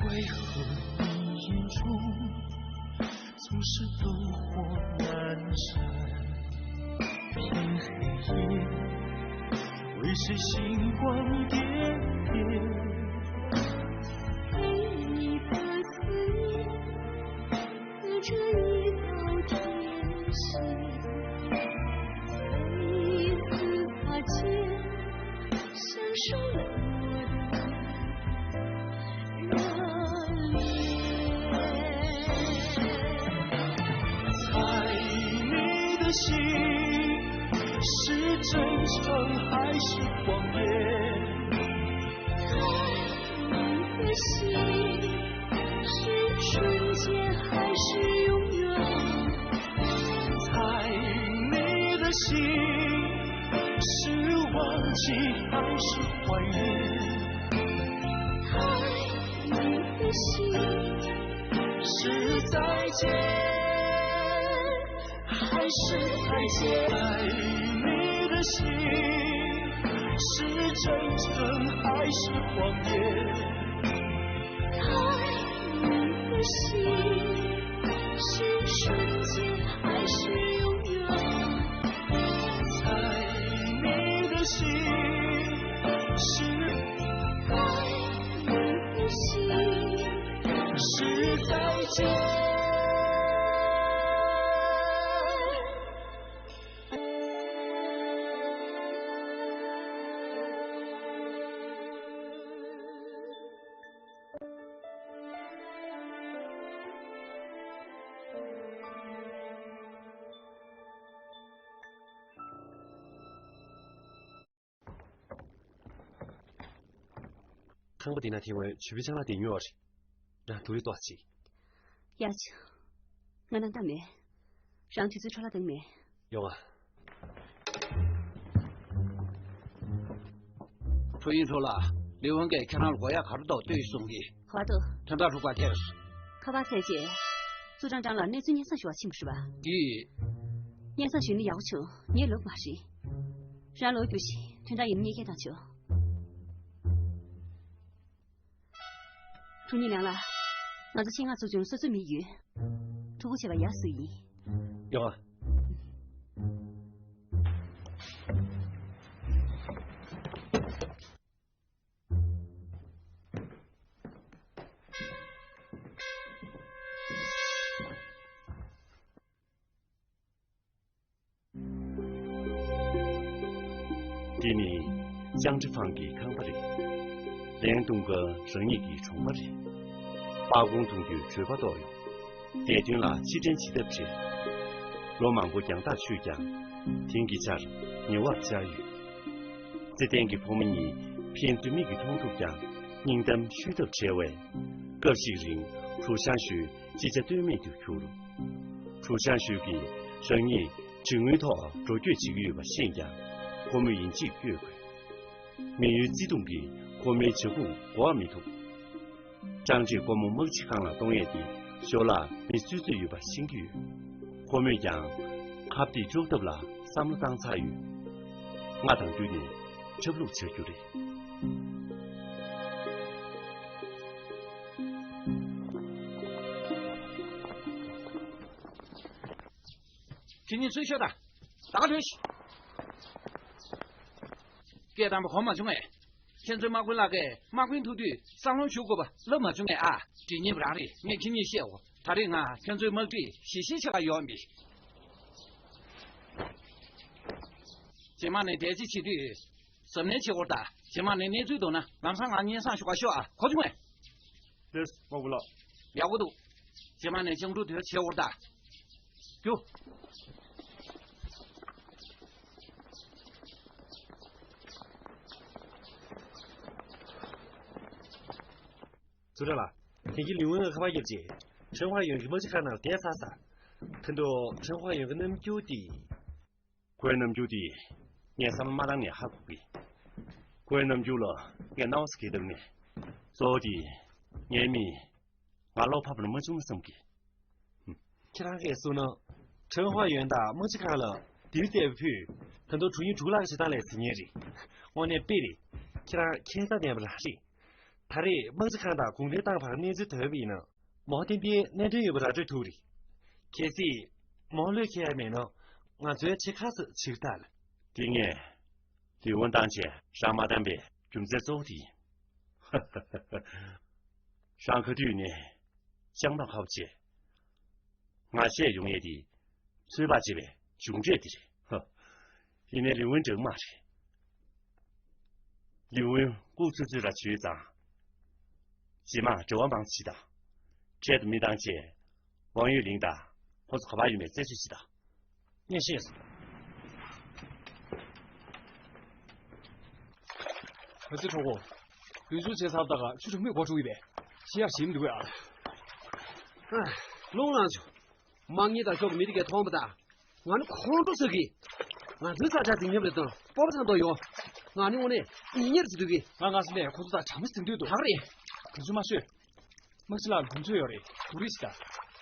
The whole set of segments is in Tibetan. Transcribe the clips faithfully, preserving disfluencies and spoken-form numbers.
在黑夜中，总是灯火阑珊。天黑夜，为谁星光点点？陪你的思念，隔着一道天线，在一次擦肩， 享受冷漠的热烈。猜你的心是真诚还是谎言？猜你的心是瞬间还是永远？猜你的心 是忘记还是怀念？爱你的心是再见还是再见？爱你的心是真诚还是谎言？爱你的心是瞬间还是永远？ 猜你的心是，猜你的心是再见。 ཁང་པ་འདི་ན་དེ་སྔོན་ཇུ་པི་ཆང་ལ་བསྡད་མྱོང་བ་རེད། རང་སྡུག་རུས་ཏོག་ཅིག་ཡ་ཆུ། ང་ནང་ད་མེད། རང་དུས་ཚོད་འཕྲོ་བརླག་བཏང་མེད། ཡོང་ང་། ཁྲོ་ཡིན་ཁྲོ་ལ། ལི་ཝང་གིས་ཁྱེད་རང་ལ་དགོས་ཡག་ག་རེ་འདུག་ལྟོས་གསུང་གི། ཧ་ཏོ། དོན་དག་རུ་པ་ཁྱེར། ཁ་པར་བཙལ་རྗེས། ཙུ་ཀྲང་ཀྲང་ལ་གནས་ཚུལ་སྙན་སེང་ཞུ་བར་ཕྱིན་པ་རེད་པ། ཀི། སྙན་སེང་ཞུས་ན་ཡག་པོ་བྱུང་། ངས་ལབ་པ་མ་རེད། རང་ལོག་རྒྱུགས་ཤིག་དོན་དག་ཡིན་ན་ངས་སྐད་བཏང་ཆོག་ཐུགས་ཉིད་ལང་ལ། ང་ཚོ་ཆེད་མངགས་ཚོགས་ཆུང་སོ་སོའི་མི་ཡོད། ཕྲུ་གུ་བྱེད་པ་ཡག་སུ་ཡིན། ཡོང་ང་། འདི་ནི་ཅང་ཀྲི་ཧྥང་གི་ཁང་པ་རེད། ལན་ཏུང་ཀ་རང་ཉིད་ཀྱི་གྲོང་པ་རེད། པར་ཀོང་བཙོང་རྒྱུའི་གྲོད་པ་ལྟོགས་ཡོང་། བསྡད་དོན་ལ་ཕྱིར་དྲན་བྱེད་ཐབས་བྲལ། ལོ་མང་པོ་རྒྱང་ཐག་ཆོད་ཀྱང་། དེང་གི་ཆར་ཉེ་བར་བཅར་ཡོད། ཙེ་ཏན་གྱི་ཕོ་མོ་གཉིས་ཕན་ཚུན་མིག་གིས་མཐོང་ཐུབ་ཀྱང་། སྙིང་གཏམ་ཤོད་ཐབས་བྲལ་བས། སྐབས་ཤིག་རིང་ཧྲུའུ་ཞང་ཞུས་ཅི་བྱ་གཏོལ་མེད་དུ་གྱུར། ཧྲུའུ་ཞང་ཞུས་ཀྱིས་རང་ཉིད་གྲོན་དངུལ་ཐོག་འགྲོ་སྐྱོད་བྱེད་ཀྱི་ཡོད་པ་ཤེས་ཀྱང་། ཁོ་མོས་ཡིན་གཅིག་སྐྱོ་དགོས། མི་ཡུལ་བརྩེ་དུང་གིས་ཁོ་མོའི་བྱ་འགུག་འགོག་མི་ཐུབ། ཀྲང་ཀྲེ་སྒོར་མོ་དམག་སྤྱི་ཁང་ལ་གཏོང་ཡས་དེ་ཞོར་ལ་མི་གསོད་རྩོད་ཡོད་པ་ཤེས་ཀྱི་ཡོད། ཁོ་མོས་ཀྱང་ཁ་གཏད་གཅོག་ཐབས་ལ་བསམ་བློ་བཏང་ཚར་ཡོད། ང་དང་བསྟུན་ནས་འཁྲབ་ལུགས་བྱ་རྒྱུ་རེད། ཁྱེད་གཉིས་ཚུར་ཤོག་དང་། ད་ག་ལོས་ཤིག་སྐད་དམ་པ་གོ་མ་བྱུང་ངས། ཁྱེད་ཚོའི་དམག་དཔོན་ལགས་ཀྱིས་དམག་དཔོན་ཐུག་དུས་སྲང་ལམ་ཞུགས་དགོས་པ་ལབ་མ་བྱུང་ངས་ཨ། དེ་ཉིད་རང་རེད། ངས་ཁྱེད་གཉིས་བཤད་འོ། ད་རེས་ང་ཁྱེད་ཚོའི་དམག་གྲས་ཞི་ཞི་ཆེ་ག་ཡོང་མི། རྗེས་མ་ནས་དལ་གཅིག་བྱེད་དུས། གཟབ་ནན་བྱེད་འོ་ད། རྗེས་མ་ནས་གནས་ཚུལ་འདུག་ན་ལམ་སང་ང་སྙན་སེང་ཞུ་ག་ཤོག་ཨ། གོ་བྱུང་ངས། ལགས་སོ་དམག་དཔོན་ལགས། ཡག་པོ་འདུག་རྗེས་མ་ནས་ལྕང་ཕྲུག་དེར་བྱེད་འོར་ད། རྒྱུ། ཙུ་ཀྲང་ལགས། དེང་གི་ལིའུ་ཝུན་ཁ་པར་བརྒྱབ་རྗེས། ཁྲེན་ཧྭ་ཡོན་གྱི་དམག་སྤྱི་ཁང་ནང་ལ་བསྡད་ཚར་ས། ད་དུང་ཁྲེན་ཧྭ་ཡོན་གྱི་རྣམ་འགྱུར་དེ། ཁོའི་རྣམ་འགྱུར་དེ་ངས་བསམ་བློ་མ་བཏང་ནས་ཧ་གོ་གི། ཁོའི་རྣམ་འགྱུར་ལ་ངས་སྣང་བ་ཟེར་གྱི་འདུག་ནས། གཙོ་བོ་དེ་ངའི་མིས་ང་བློ་ཕམ་པ་མ་བྱུང་ན་བསམ་གི། ཁྱེད་རང་གིས་གསུངས་ན། ཁྲེན་ཧྭ་ཡོན་དང་དམག་སྤྱི་ཁང་ལ་དེ་རིང་བཙལ་བ་ཕུད། ད་དུང་དྲུང་ཡིག་དྲུག་ལག་གི་བྱེད་སྟངས་ལས་ཟིན་ངེས་རེད། དངོས་གནས་དཔེ་རེད། ཁྱེད་རང་ཁྱད་མཚར་ལྡན་པ་རང་རེད། ད་རེས་དམག་སྤྱི་ཁང་དང་གུང་ཁྲན་ཏང་བར་གནས་ཚུལ་ཐོན་པ་ཡིན་ན། མོ་བསྟན་པའི་གནད་དོན་ཡོད་པ་ར་སྤྲོད་ཐུབ་རེད། གལ་སྲིད་མོ་བློས་འཁེལ་ཡ་མེད་ན་ང་ཚོའི་ཆེ་ཁ་སུ་ཕྱིར་ལྟ་ལ། དེ་ངས་ལིའུ་ཝུན་བཏང་བྱས་རང་མ་བཏང་པའི་རྒྱུ་མཚན་གཙོ་བོ་དེ་ཡིན། རང་ག་དུས་ནས་ཅང་མ་ཁ་བ་བྱས། ང་བཤད་ཡོང་ཡས་དེ་ཚོད་དཔག་བྱས་པའི་མཇུག་འབྲས་དེ་རེད། ཧ། ཡིན་ནའི་ལིའུ་ཝུན་འདྲ་མ་རེད། ལིའུ་ཝུན་ལྐུགས་ཚུད་ཚུད་ར་བྱས་ཙང་། རྗེས་མ་འབྲེལ་བ་མང་ཙམ་བྱེད་དང་། འཕྲལ་དུ་མི་བཏང་བྱས། ཝང་ཡུས་ལིང་དང་ཁོང་ཚོ་ག་པར་ཡོད་མེད་རྩད་གཅོད་བྱེད་དང་། ངས་ཤེས་སོང་། ཧ་ཙི་གྲོགས་པོ། དུས་ཚོད་ཚེ་ཚར་ད་ག་ཆུ་གྲང་མོས་སྒོ་འཁྲུག་ཡིན་པས། ཤི་ཡག་ཞིམ་འདུག་ཨ། ཨ། རླུང་ལངས་བྱུང་། དམག་ཉེས་དང་ཤོག་གི་མི་དེ་གས་མཐོང་པ་དང་། ང་ནི་ཁོང་ཁྲོ་ཟ་གི། ང་ཚོའི་ས་ཆ་འཛིན་མཉམ་རེད་དང་སྤོབས་པ་ཚང་དོ་ཡོང་། ང་ནི་དངོས་གནས་ཉིན་ཉེར་ཟེར་འདུག་གི། ང་ང་སི་ནས་ཁོ་ཚོ་དང་གྲ་མོ་ཟིན་འདོད་འདུག་ད་ག་རེད། དུས་ཚོད་མ་སོས། དམག་སྤྱི་ལགས་དུས་ཚོད་ཡོད་རེད། སྡུག་རེད་ཟེར་ད།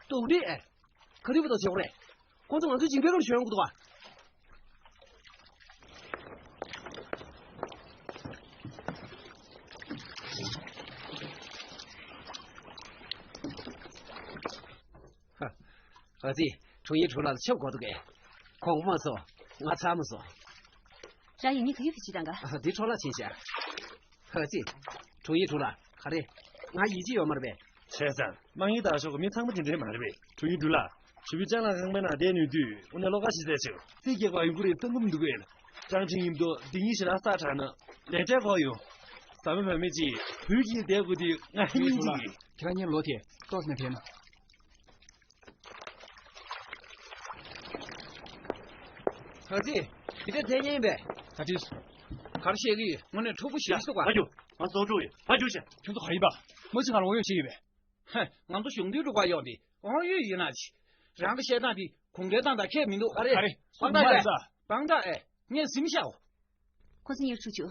སྡུག་རེད་ཨེ། ག་དུས་བར་དུ་བྱེད་དགོས་རེད། ཁོང་ཚོ་ང་ཚོའི་ཇིང་པའི་ཁར་ཞོན་དགོས་འདུག་ག་ཧ། ཨ་ཙི། དྲུང་ཡིག་དྲུང་ལགས་ལ་ཆབ་གོ་འདུག་གས། གོང་མ་སོ། ང་ཚ་མ་སོ། རང་ཡིན་ནི་ག་ཡུ་ཕི་ཅི་དང་ག་ཨ། འདི་འཕྲོ་བརླག་ཕྱིན་ཤག་ཨ་ཙི། དྲུང་ཡིག་དྲུང་ལགས་ག་རེ། ང་ཡིད་ཆེས་ཡོད་མ་རེད་པས། བྱས་ཙང་དམག་ཡིག་དང་ཤོག་གི་མི་ཚང་མ་དེ་འདྲའི་མ་རེད་པས། དྲུང་ཡིག་དྲུང་ལགས། ཞུ་བི་ཅང་ལ་ཁང་པའི་ནང་བསྡད་ནུས་དུས་དངོས་གནས་བློ་དཀར་ཞིག་བྱས་ཆོག་རྩིས་རྒྱག་པ་ཡོང་གི་རེད་བསམ་གི་མི་འདུག་གས། ཀྲང་ཁྲིན་ཡིན་མདོག་འདི་གཉིས་ཞིག་ལ་ས་དྲག་ན་ལས་འབྲས་ཁོག་ཡོང་། བཟའ་མི་བ་མི་གཅིག་བུ་གཅིག་བསྡད་དགོས་དུས་ང་ཧ་སྙིང་རྗེ་གི། ཁྱེད་རང་གཉིས་ལོ་དེ་ཏོག་ཙམ་ཕན་ན། ཨ་ཙི། འདི་འདྲ་མཚན་སྙན་ཡིན་པས། ད་དུས། ག་རེ་བཤད་ཀྱི་ཡོད། དངོས་གནས་འཁྲུག་པོ་ཞེ་པོ་ཅིག་འདུག་ག་ཕ་རྒྱུག་ང་ཚོ་འཁྲུག་ཡོད། ཕ་རྒྱུག་བྱ། ཁྱོད་ཚོ་ག་ཡིན་པ། མ་གཞི་ང་ལ་དབང་ཡོད་བྱེད་ཡོད་པས། ཧེ། ང་ཚོ་གཞུང་འདུས་འགྲོ་ག་ཡོང་དེ་དབང་ཡོད་ཡིན་ན་ཅི། རང་གི་བཤད་སྟངས་དེ་གུང་ཁྲན་ཏང་དང་ཁྱད་མི་འདུག་ག་རེ། ག་རེ། དབང་ཐག་ཨེ། དབང་ཐག་ཨེ། ངས་ཟིན་བཞག་ཁོ་ཚོ་གཉེར་ཚུགས་ཆུ།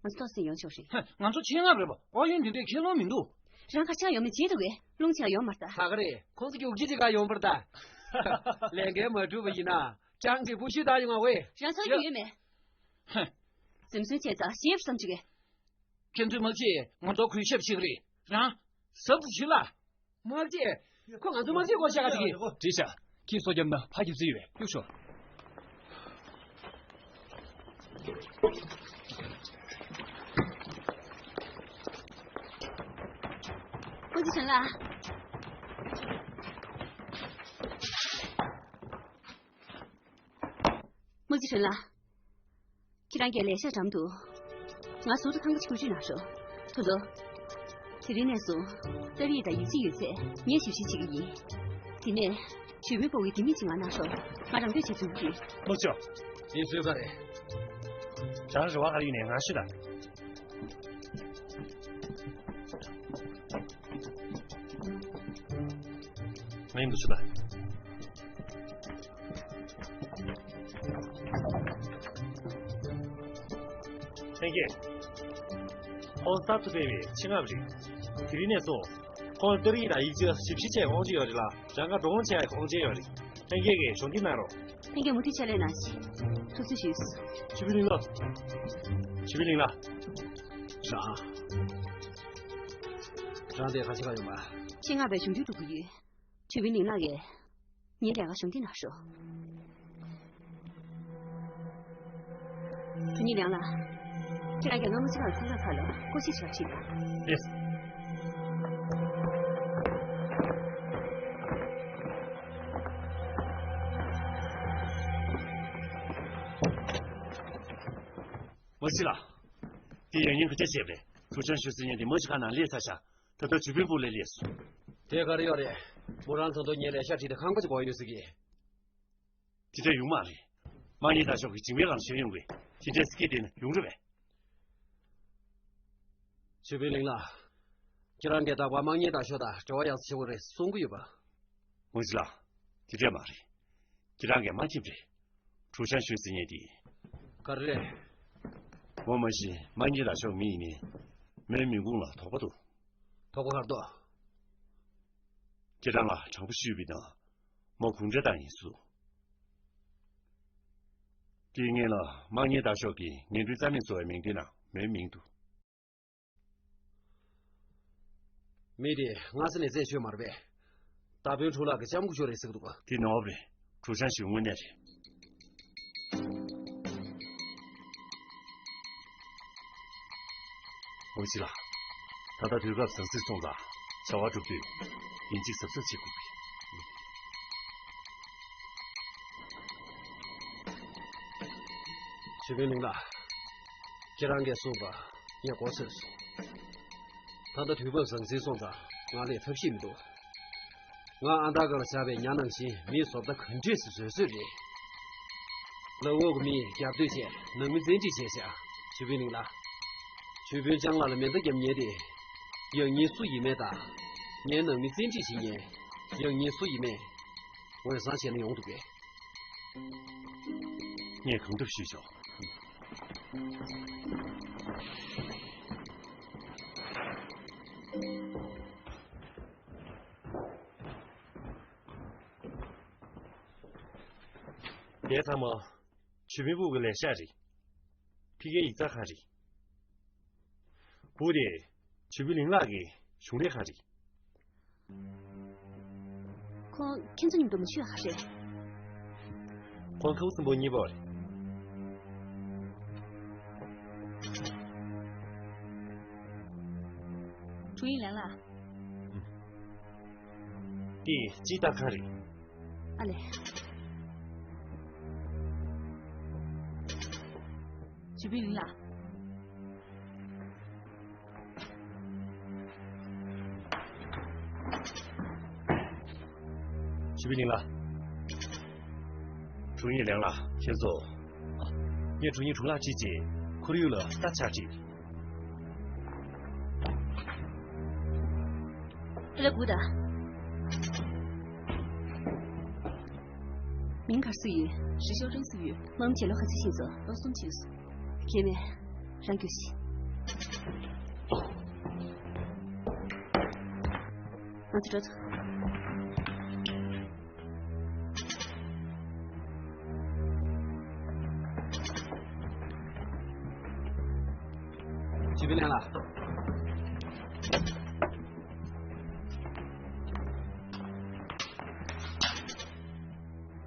ང་ཚོ་ཏོག་ཙམ་ཡོང་ཆོག་རེད། ཧེ། ང་ཚོ་ཆེད་མངགས་རེད་པ། ཨོ་ཡོན་འདི་འདྲའི་ཁས་ལོང་མི་འདུག་རང་ཁ་ཆག་ཡོང་མེད་བརྗེད་འདུག་གས། རླུང་ཆག་ཡོང་མ་ལྟ། ད་ག་རེད། ཁོང་ཚོ་རྒྱུག་ཁྱི་ཅིག་ག་ཡོང་པར་ད། ལས་འགན་མ་འགྲུབ་པ་ཡིན་ན་ཅང་གི་བུ་ཤུ་ད་ཡོང་བ་བས། རང་ཚོ་ཡོད་མེད། ཧེ། སེམས་སུན་བྱས་ཙང་ཞེབ་བསམ་ཅིག་གས། ཁྱེད་ཚོས་མ་བྱེད། ང་ཚོ་གུས་ཞབས་བྱེད་ཀྱི་རེད། རང་། ཟབ་ཏུ་ཞུ་ལ། དམག་སྤྱི། ཁོ་ང་ཚོ་དམག་སྤྱི་སྐོར་བཤད་ག་ཅིག་གིས། བྲིས་ཤག་ཁྱི་སོ་རྒྱབ་ན་ཕ་རྒྱབ་ཚུལ་ཡོད་པས་གཡུག་ཤོག་ཨོ་ཙི་ཧྲན་ལགས། དམག་སྤྱི་ཧྲན་ལགས། ཁྱེད་རང་གིས་ལས་ཤག་འགྲམ་དུ། ང་ཟུར་དུ་ཁང་པ་ཅིག་བཀོད་སྒྲིག་གནང་རོགས། ཐུ་ཐུ། དེ་རིང་ནས་བཟུང་། རྩ་བའི་དང་ཡིག་ཆ་ཡོད་ཚད་ངས་ཞིབ་བཤེར་བྱེད་ཀྱི་ཡིན། དེ་ནས། ཇུས་མེད་པོ་གི་དེ་མིན་ཅིག་ང་གནང་རོགས། ང་རང་འདོད་བྱེད་ཚུལ་གྱིས། དམག་སྤྱི། ཡིན་ཟོས་ག་རེད། བྱང་རེ་བ་ག་རེ་ཡིན་ནའི་ང་ཤི་ད། ང་ཡིན་འདུག་ཤི་ད། ལྷན་རྒྱས། ཁོང་གསར་དུ་ཕེབས་པའི་ཆེད་མངགས་རེད། དེ་རིང་ནས་བཟུང་། ཁོང་ཏར་ཡིག་དང་ཡིག་ཆ་ཞིབ་བཤེར་བྱས་དབང་ཆ་ཡོད་རེད་ལ། རང་དགའ་འགྲོ་འོང་བྱས་དབང་ཆ་ཡོད་རེད། ལྷན་རྒྱས་ཀྱིས་གཞོགས་འདེགས་གནང་རོགས། ལྷན་རྒྱས་མུ་མཐུད་ཕྱག་ལས་གནང་ཞིག་ཐུགས་རྗེ་ཞུ། ཆུ་བི་ལིང་ལགས། ཆུ་བི་ལིང་ལགས། རང་། རང་དེ་ག་ཞིག་ག་ཡོང་བ། ཆེད་མངགས་པའི་གཞུང་འབྲེལ་འགྲོ་གི་ཡོད། ཆུ་བི་ལིང་ལགས་ཀྱིས། ངའི་ལས་ཀ་གཞུང་འབྲེལ་གནང་རོགས། དྲུང་ཉིད་ལིང་ལགས། ཁྱེད་རང་གིས་སྔ་མོ་ཅི་ལགས་ཚན་ཁག་ཁག་ལ་སྐོར་ཞིབ་ཞིག་བྱེད་དང་། ལགས། མ་གཞི་ལགས། འདི་ཡང་སྙིང་གི་ཅི་བྱས་པས། ཁྲུའུ་ཆན་ཞུ་ཟེར་མཁན་དེ་མ་གཞི་ཁ་ནང་སླེབས་ཚར་ཤག་ད་ལྟ་ཇུས་འབུལ་པུའུ་ལ་སླེབས་སོང་། དེ་ག་རེ་ཡོད་རེད། མོ་རང་ཚོ་ཚོ་ངའི་ལས་ཤག་བྲིས་ཏེ་ཁང་པ་ཅིག་དགོས་ཡོད་ཟེར་གི། དེ་འདྲ་ཡོང་མ་རེད། དམག་ཉེས་དང་ཤོག་གི་འཇིགས་མེད་ཁང་ཞིག་ཡོང་གི། དེ་འདྲའི་སྐད་དེ་ནི་ཡོང་རེད་པས། ཆུ་བི་ལིང་ལགས། ཁྱེད་རང་གིས་རྟག་པར་དམག་ཉེས་དང་ཤོག་དང་འབྲེལ་བ་ཡག་ས་བྱེད་དགོས་རེད་གསུང་གི་ཡོད་པ། ཝང་ཞི་ལགས། དེ་འདྲ་མ་རེད། ཁྱེད་རང་གིས་མ་མཁྱེན་པ་རེད། ཁྲུའུ་ཆན་ཞུས་ཟེར་མཁན་དེ། ག་རེ་རེད། མོ་མ་གཞི་དམག་ཉེས་དང་ཤོག་མི་ཡིན་ནའི། མོའི་མིང་ཁུངས་ལ་དོགས་པ་འདུག་དོགས་པ་ག་རེ་འདུག་ཁྱེད་རང་ལ་དྲང་པོ་ཞུས་པ་ཡིན་ན། མོ་གུང་ཁྲན་ཏང་ཡིན་ཟེར། དེའི་སྔོན་ལ་དམག་ཉེས་དང་ཤོག་གི་འགན་འཁྲི་རྩ་མེད་བཟོ་བའི་མིང་དེ་ནང་མོའི་མིང་འདུག་མི་དེ་སྔ་ས་ནས་རྩད་ཆོད་མ་རེད་པས། རྟ་དཔོན་དྲུང་ལགས་ཀྱིས་ལྕམ་སྐུ་ཞབས་རེད་ཟེར་གི་འདུག་ག་དེ་ནོར་བ་རེད། གྲུ་ཆང་ཞིག་དངོས་གནས་རེད། འོ་ཅི་ལགས། ད་ལྟ་དུས་སྐབས་ཟང་ཟིང་སོང་ཙང་བྱ་བ་སྒྲུབ་དུས་ཡིན་གཅིག་གཟབ་གཟབ་བྱེད་དགོས་པས། ཞུས་པིན་ལིང་ལགས། ཁྱེད་རང་གིས་གསུངས་པ་ངས་གོ་ཚོད་སོང་། ད་ལྟ་དུས་བབ་ཟང་ཟིང་སོང་ཙང་ང་ལས་ཐབས་ཤེས་མི་འདུག་ང་ཨ་མདའ་སྒང་ལ་བཞག་པའི་ཉ་ནང་བཞིན་མིའི་བཟོ་ལྟ་ག་འདྲས་སེ་བཟོས་བཟོས་རེད། ལག་འོག་གི་མི་རྒྱབ་གཏོད་བྱས་ནང་མི་བཙན་ཁྲིད་བྱས་ཤག་ཞུས་པིན་ལིང་ལགས། ཞུས་པིན་ལྕང་ལགས་ལ་མེ་མདའ་བརྒྱབ་མཁན་དེ་ཡང་སྙིང་སུ་ཡིན་མིན་དང་། ངའི་ནང་མི་བཙན་ཁྲིད་བྱེད་མཁན་ཡང་སྙིང་སུ་ཡིན་མིན་ངོས་བཟང་བྱས་ན་ཡོང་འདུག་གས། ངས་གང་ཐུབ་ཞུས་ཆོག་དེ་ཚང་མ་ཞུས་པིན་སྦུག་གི་ལས་ཤག་རེད། ཕ་གིའི་ཡིག་ཚང་ཁང་རེད། སྦུག་དེ་ཞུས་པིན་ལིང་ལགས་ཀྱི་གཞུང་ལས་ཁང་རེད། ཁོང་ཁྱེད་ཚོ་མཉམ་དུ་མ་ཞུགས་ཡག་རེད། ཁོང་ཁ་བ་སིམ་པོ་གཉིས་པོ་རེད། དྲུང་ཡིག་ལན་ལགས། འདི་སྤྱི་བཏང་ཁང་རེད། ཨ་ལས། ཞུས་པིན་ལིང་ལགས། ཞུས་པིན་ལིང་ལགས། དྲུང་ཡིག་ལན་ལགས། ཁྱེད་ཚོ། ངས་དྲུང་ཡིག་དྲུང་ལགས་ཁྲིད་ཅིང་ཁོར་ཡུག་ལ་ལྟ་ཆ་ཁྲིད། ཨ་ལ་སྒུག་དང་། མིང་ག་རེ་ཟེར་ཡོད། ཧྲི་ཤོ་ཀྲེན་ཟེར་ཡོད། སྨག་རུམ་བྱེད་ལོ་ག་ཚོད་ཕྱིན་སོང་། ལོ་གསུམ་ཕྱིན་སོང་། ཁྱེད་ནས་རང་རྒྱུགས་ཤིག་ང་ཚོ་འགྲོ་ཚོ། ཞུས་པིན་ལིང་ལགས།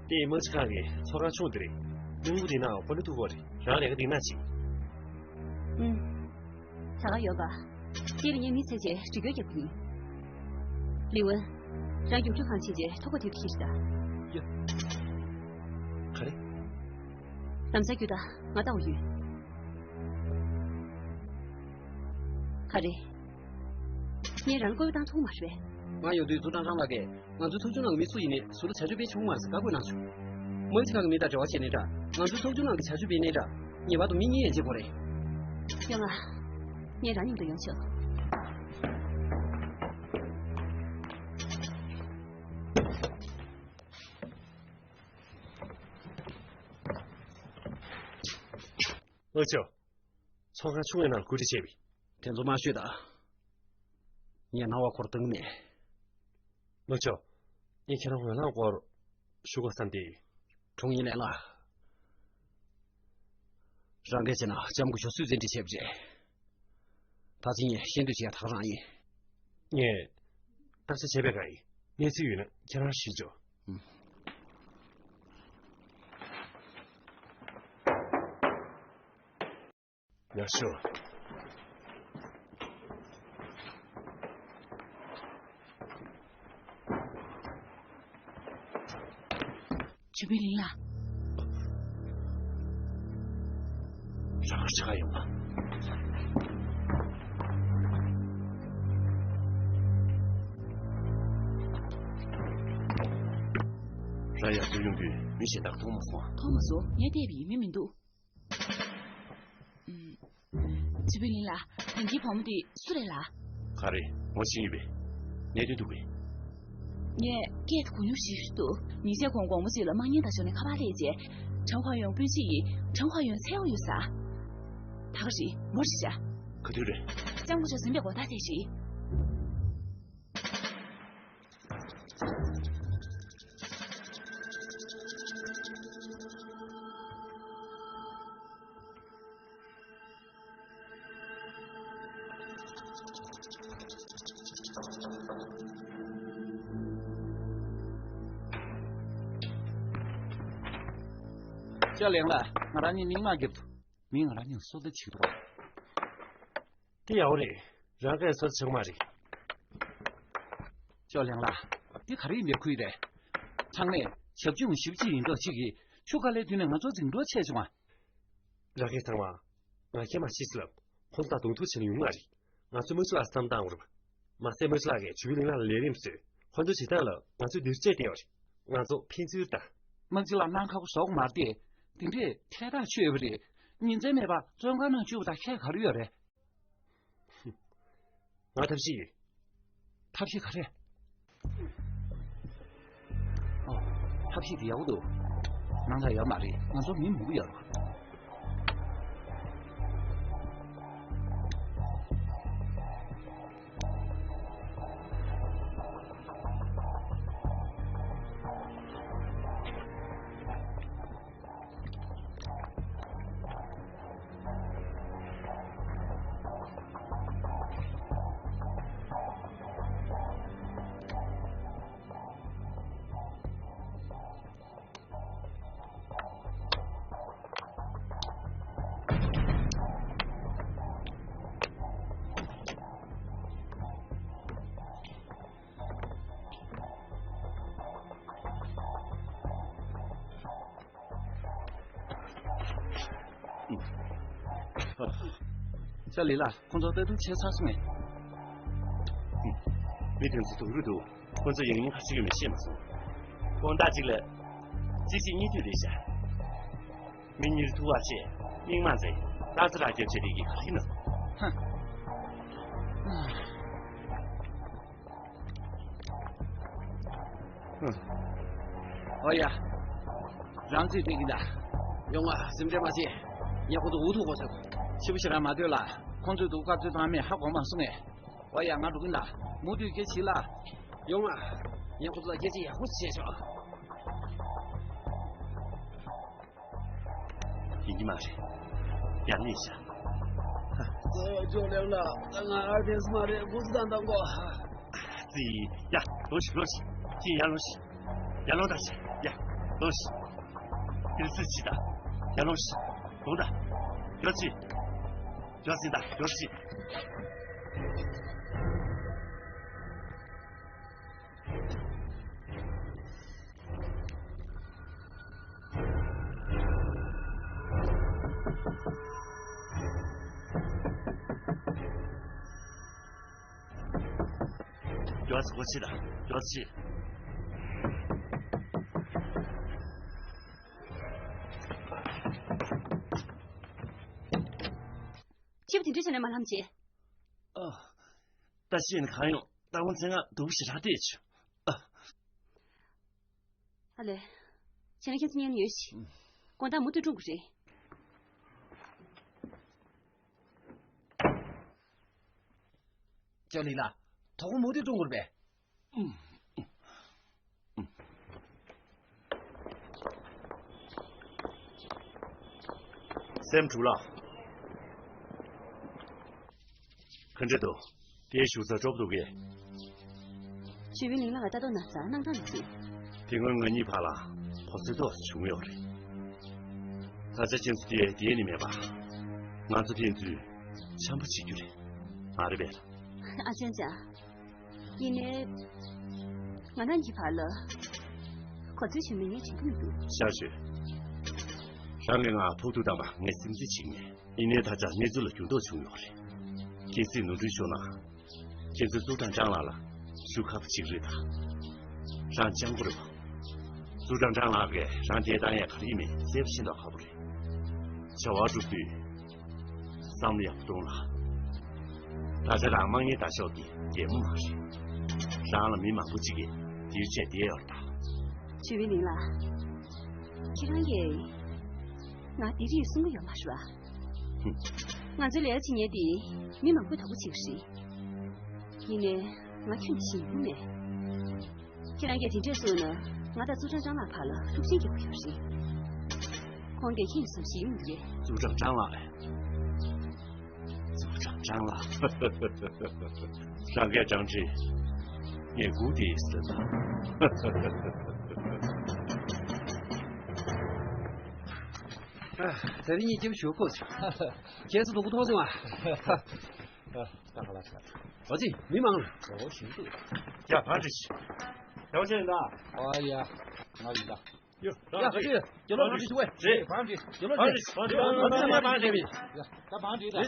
དེ་དམག་སྤྱི་ཁང་གི་ཚོགས་ཁང་ཆུང་དེ་རེད། སྣུམ་འཁོར་དེ་ནང་འཁོར་འགྲོ་ཐུབ་ཀྱི་རེད། རང་ལས་ཀ་འདི་ན་བྱེད། ཨུམ། ད་ག་ཡོད་པ། དེ་རིང་ངས་མི་བཙལ་རྗེས་འགྲུལ་སྐྱོར་རྒྱག་གི་ཡིན། ལི་ཝུན། རང་རྒྱུག་ཁྱུ་གང་ཕྱིན་རྗེས་ཐོ་འགོད་དེབ་དེ་ཁྱེར་ཤོག་དང་། ཡ། ག་རེ། ལམ་སང་རྒྱུགས་དང་། ང་ལྟ་བ་ཡོད། ག་རེ། ངས་རང་ལ་བཀོད་པ་བཏང་ཐུབ་མ་རེད་པས། ང་ཡོང་དུས་ཙུའུ་ཀྲང་ཀྲང་ལགས་ཀྱིས་ང་ཚོའི་ཚོགས་ཆུང་ནང་གི་མི་སུ་ཡིན་མིན་ཟུར་ལ་བྱ་སྤྱོད་སྤེལ་ཆོག་གི་མ་རེད་ཟེར་བཀའ་བཀོད་གནང་བྱུང་། དམག་སྤྱི་ཁང་གི་མི་དང་འབྲེལ་བ་བྱས་ནའི་འདྲ། ང་ཚོའི་ཚོགས་ཆུང་ནང་གི་བྱ་སྤྱོད་སྤེལ་ནའི་འདྲ། ངེས་པར་དུ་མི་གཉིས་ཡན་ཆད་དགོས་རེད། ཡོང་ང་། ངས་རང་མཉམ་དུ་ཡོང་ཆོག་ཨོ་ཅོ། ཚོགས་ཁང་ཆུང་བའི་ནང་གོ་སྒྲིག་བྱས་པས། དེ་ཚོ་མ་ཤོད་དང་། ངས་སྣང་བ་འཁོར་བཏང་མེད། ལགས་སོ། ངས་ཁྱེད་རང་འོས་ལངས་སྐོར་ཞུ་དགོས་བསམ་སྟེ། དྲུང་ཡིག་ལན་ལགས། རང་སྐད་བྱས་ན་ལྕམ་སྐུ་ཞབས་སུས་བཙན་ཁྲིད་བྱས་པ་རེད། ད་ཅི་ངས་ཤེས་འདོད་བྱས་ད་ག་རང་ཡིན། ངས་བརྟག་དཔྱད་བྱས་པའི་སྒང་ཡིན། གནས་ཚུལ་ཡོད་ན་ཁྱེད་རང་ཞུས་ཆོག་ཨུམ། ཡག་ཤོས། ཞུས་པིན་ལིང་ལགས། རང་ཆ་ག་ཡོང་བ། རང་ཡར་འཛུལ་ཡོང་དུས་མི་གཞན་དག་མཐོང་མ་སོང་ཨ། མཐོང་མ་སོང་། ངས་བལྟས་པ་ཡིན། མི་མི་འདུག་ཨུམ། ཞུས་པིན་ལིང་ལགས། ད་གིན་བུ་མོ་དེ་སུ་རེད་ལགས། ག་རེ། ངོ་ཤེས་ཡོད་པས། གནད་དོན་འདུག་གས། ངས་སྐད་དེ་གོ་མྱོང་ཞེ་པོ་ཅིག་འདུག་ཉེ་ཆར་ཁོང་དགོང་མོ་གཅིག་ལ་དམག་ཉེན་དང་ཕྱོགས་ནས་ཁ་པར་སླེབས་རྗེས། ཁྲང་ཧྭ་ཡོང་སྤུན་མཆེད་ཡིས་ཁྲང་ཧྭ་ཡོང་འཚོལ་ཡོང་ཡོད་ཟེར། ད་ག་རེད། མོ་རེད་ཤག་ག་དུས་རེད། ལྕམ་སྐུ་ཞབས་ཟིན་པའི་འགོ་ཐག་དེ་རེད། ཅོ་ལེང་ལགས། ང་རང་གཉིས་མིག་མ་བརྒྱབ་འདུག་མི་ང་རང་གཉིས་སོ་ལྟ་བྱེད་འདུག་དེ་ཡག་པོ་རེད། རང་གིས་སོ་ལྟ་བྱེད་དགོས་མ་རེད། ཅོ་ལེང་ལགས། འདི་ག་རེ་ཡིན་པའི་ཁུལ་རེད། ཚང་མས་བྱབ་ཆུང་ཞིབ་ཕྱི་ཡིན་མདོག་ཅིག་གིས་ཆུ་ཁ་ལའི་མདུན་ནས་ང་ཚོ་འཛིང་འགྲོ་བྱས་བྱུང་ང་། རང་གིས་ཚང་མ་ང་སྐྱེས་མ་ཤི་ཟེར་ལབ། ཁོང་ཚོ་དང་གདོང་ཐུག་བྱས་ན་ཡོང་མ་རེད། ང་ཚོས་དམག་སྤྱི་ལགས་བསམ་བཏང་དགོས་རེད་པ། མ་ཟད་དམག་སྤྱི་ལགས་ཀྱིས་ཇུ་བི་ལིང་ལགས་ལ་ལས་རིམ་བཟོས། ཁོ་ཚོའི་བྱེད་སྟངས་ལ་ང་ཚོས་འདིར་བཅད་བསྡད་ཡོད་རེད། ང་ཚོ་ཕན་ཚུན་ལྟ། དམག་སྤྱི་ལགས་གནང་ཁག་པོ་བཟོ་གི་མ་རེད་དེ། འདི་འདྲས་ཐལ་ཐག་ཆོད་ཡོད་པ་རེད། ཉིན་མཚན་མེད་པར་བཙོན་ཁང་ནང་བཅུག་པ་དང་ཁྱད་ག་རེ་ཡོད་རེད། ང་ཐབས་ཤེས་ཡོད། ཐབས་ཤེས་ག་རེ། ཨོ། ཐབས་ཤེས་དེ་ཡག་པོ་འདུག་ནང་ལ་ཡོད་མ་རེད། ང་ཚོ་མི་མང་པོ་ཡོད་རེད། ཅོ་ལེང་ལགས། ཁོང་ཚོ་ལྟ་རྟོག་བྱས་ཚར་སོང་ངས། མི་དེ་ཚོ་སྡུག་རུ་འདུག་ཁོང་ཚོ་ཡང་སྙིང་ག་ཚོད་ཡོད་མེད་ཤེས་མ་སོང་། དགོང་དག་ཅིག་ལ་གཅིག་གཅིག་གཉིས་མཐུད་རེད་ཤག་མི་གཉིས་ཐུག་པ་བྱས། སྙིང་མ་འཛིན། སྟག་རྩེ་ར་རྒྱབ་བྱས་དེ་གི་ག་རེ་ཡིན་ནམ། ཧ། ཨོ་ཡ། རང་ཚོས་བལྟས་ཀྱི་ད། ཡོང་ང་། སེམས་ཁྲལ་མ་བྱེད། ངས་ཁོ་ཚོ་འུ་ཐུག་གོ་ཚོད། ཕྱི་པོ་ཞེ་དྲག་མ་སྡོད་ལ། ཁོང་ཚོས་སྡུག་ག་ཚོད་བཏང་མེད་ཧ་གོ་མ་སོང་ངས། ཨོ་ཡ། ང་འགྲོ་གི་ཡིན་ད། མུ་མཐུད་སྐད་ཆ་ལ། ཡོང་ང་། ངས་ཁོ་ཚོ་ལ་སྐད་ཆ་ཡག་པོ་བཤད་ཆོག་ཡིན་གྱི་མ་རེད། ཡར་སླེབས་ཤག་ཅོ་ལེང་ལགས། ད་ང་ཨར་ཏེ་སི་མ་རེད། འགོ་ཚུགས་དང་དང་གོ་ཙི། ཡ། ལོངས་ཤིག་ལོངས་ཤིག་ཅི། ཡར་ལོངས་ཤིག་ཡར་ལོངས་དང་ཤིག་ཡ། ལོངས་ཤིག་དེར་ཙི་ཅི་ད། ཡར་ལོངས་ཤིག་ལོངས་དང་། ཡོ་ཙི། ཡོ་ཙི་ད། ཡོ་ཙི། ཡོ་ཙི་གོ་ཕྱི་ད། ཡོ་ཙི། ཁྱེད་དེ་འདྲ་བྱས་ནས་མ་ལྷམ་བྱེད། ཨ། ད་ཤེས་ནས་གང་ཡོང་། ད་དགོང་མཚན་ང་སྡུག་ཞེ་དྲག་བལྟས་བྱུང་། ཨ། ཨ་ལེ། བྱས་ན་ཁྱེད་ཚོ་ཉན་ཡོད་ཤི། དགོང་དག་མུ་མཐུད་སྲུང་དགོས་རེད། ཅོ་ལེང་ལགས། དོ་དགོང་མུ་མཐུད་སྲུང་དགོས་རེད་པས། སེམས་འཁྲུག་ལ། ག་འདྲ་འདུག་དེའི་བཞུགས་ས་སྤྲོ་པོ་འདུག་གས། ཇུ་བི་ལིང་ལགས་ལ་ལྟ་རྟོག་ན་ཚ་གནང་སྟངས་འདུག་ཟེར། དེ་སྔོན་ང་གཉིས་བར་ལ་གོ་ཚོད་ཏོག་ཙམ་བྱུང་ཡོད་རེད། ད་ཆ་ཁྱེད་ཚོ་དེ་བསྡད་ནི་མེད་པ། ང་ཚོ་ཕན་ཚུན་འཆམ་པོ་བྱེད་རྒྱུ་རེད། མ་རེད་པས། ཨ་ཅང་ཅང་། ཡིན་ནའི། ང་རང་གི་བར་ལ་གོ་ཚོད་བྱུང་མེད་ངས་དྲན་གྱི་མི་འདུག་ཤར་ཞོད། རང་གིས་ང་ཕོག་ཐུག་བཏང་བ་ངས་སེམས་ཁྲལ་བྱེད་ཀྱི་མེད། ཡིན་ནའི་ད་ཆ་གནས་ཚུལ་ལ་འགྱུར་ལྡོག་བྱུང་ཡོད་རེད། གལ་སྲིད་ནོར་འཁྲུལ་ཤོར་ན། ཁྱེད་ཚོས་ཙུའུ་ཀྲང་ཀྲང་ལགས་ལ་ཞུ་ཁག་པོ་ཅིག་རེད་ད། རང་སྤྱང་པོ་རེད་པ། ཙུའུ་ཀྲང་ཀྲང་ལགས་ཀྱིས་རང་དེ་བཏང་ཡས་ག་རེ་ཡིན་མིན་གསལ་པོ་ཤེས་མདོག་ཁ་པོ་རེད། བྱ་བ་སྒྲུབ་དུས། བསམ་བློ་ཡག་པོ་གཏོང་ལ། ད་ཆ་རང་དམག་གཉེར་བདག་ཤོག་གི་རྒྱལ་མོ་མ་རེད། རང་ལ་མི་མང་པོ་ཅིག་གིས་འདིར་བཅད་བསྡད་ཡོད་རེད་ད། ཇུ་བི་ལིང་ལགས། ཁྱེད་རང་གིས་ང་འདི་རིགས་གསུང་གི་ཡོད་མ་རེད་པ། ཧུམ། ང་ཚོའི་ལས་ཀ་བྱེད་མཁན་དེ་མི་མང་པོས་དོ་ཁུར་བྱེད་ཀྱི་རེད། ཡིན་ནའི་ང་ཁྱོན་ནས་ཞེད་སྣང་མེད། ཁྱེད་རང་གིས་དེ་འདྲས་གསུངས་ན་ང་དང་ཙུའུ་ཀྲང་ཀྲང་ལགས་བར་ལ་འཁྲུག་ཆ་རྒྱག་གི་ཡོད་རེད། ཁོང་གིས་ཁྱེད་ཉིད་བཟུང་ཞིག་ཡོང་གི་རེད། ཙུའུ་ཀྲང་ཀྲང་ལགས་རེད། ཙུའུ་ཀྲང་ཀྲང་ལགས། རང་གིས་ཀྲང་ཀྲི། ངས་སྒུག་བསྡད་ཟེར་ན། ད་རིང་ངས་སྐྱབས་ཞུ་དགོས་ཟེར། ཁྱེད་ཚོ་སྡུག་པོ་མཐོང་སོང་ཨ། ད་ག་ལ་ཆགས། ཨོ་ཙི་མི་མང་ལ། ཨོ་ཞིག་འདུག་ཡ་བང་ཁྲིད། ཡ་བ་ཅན་ཡིན་ད། ཨ་ཡ། ང་ཡིན་ད། ཡ་ཡ་ཡ། རྒྱལ་ལོ་བང་ཁྲིད་ཤོག་ཨེ། རེད་བང་ཁྲིད། རྒྱལ་ལོ་བང་ཁྲིད། བང་ཁྲིད། བང་ཁྲིད། བང་ཁྲིད། ད་བང་ཁྲིད་ད།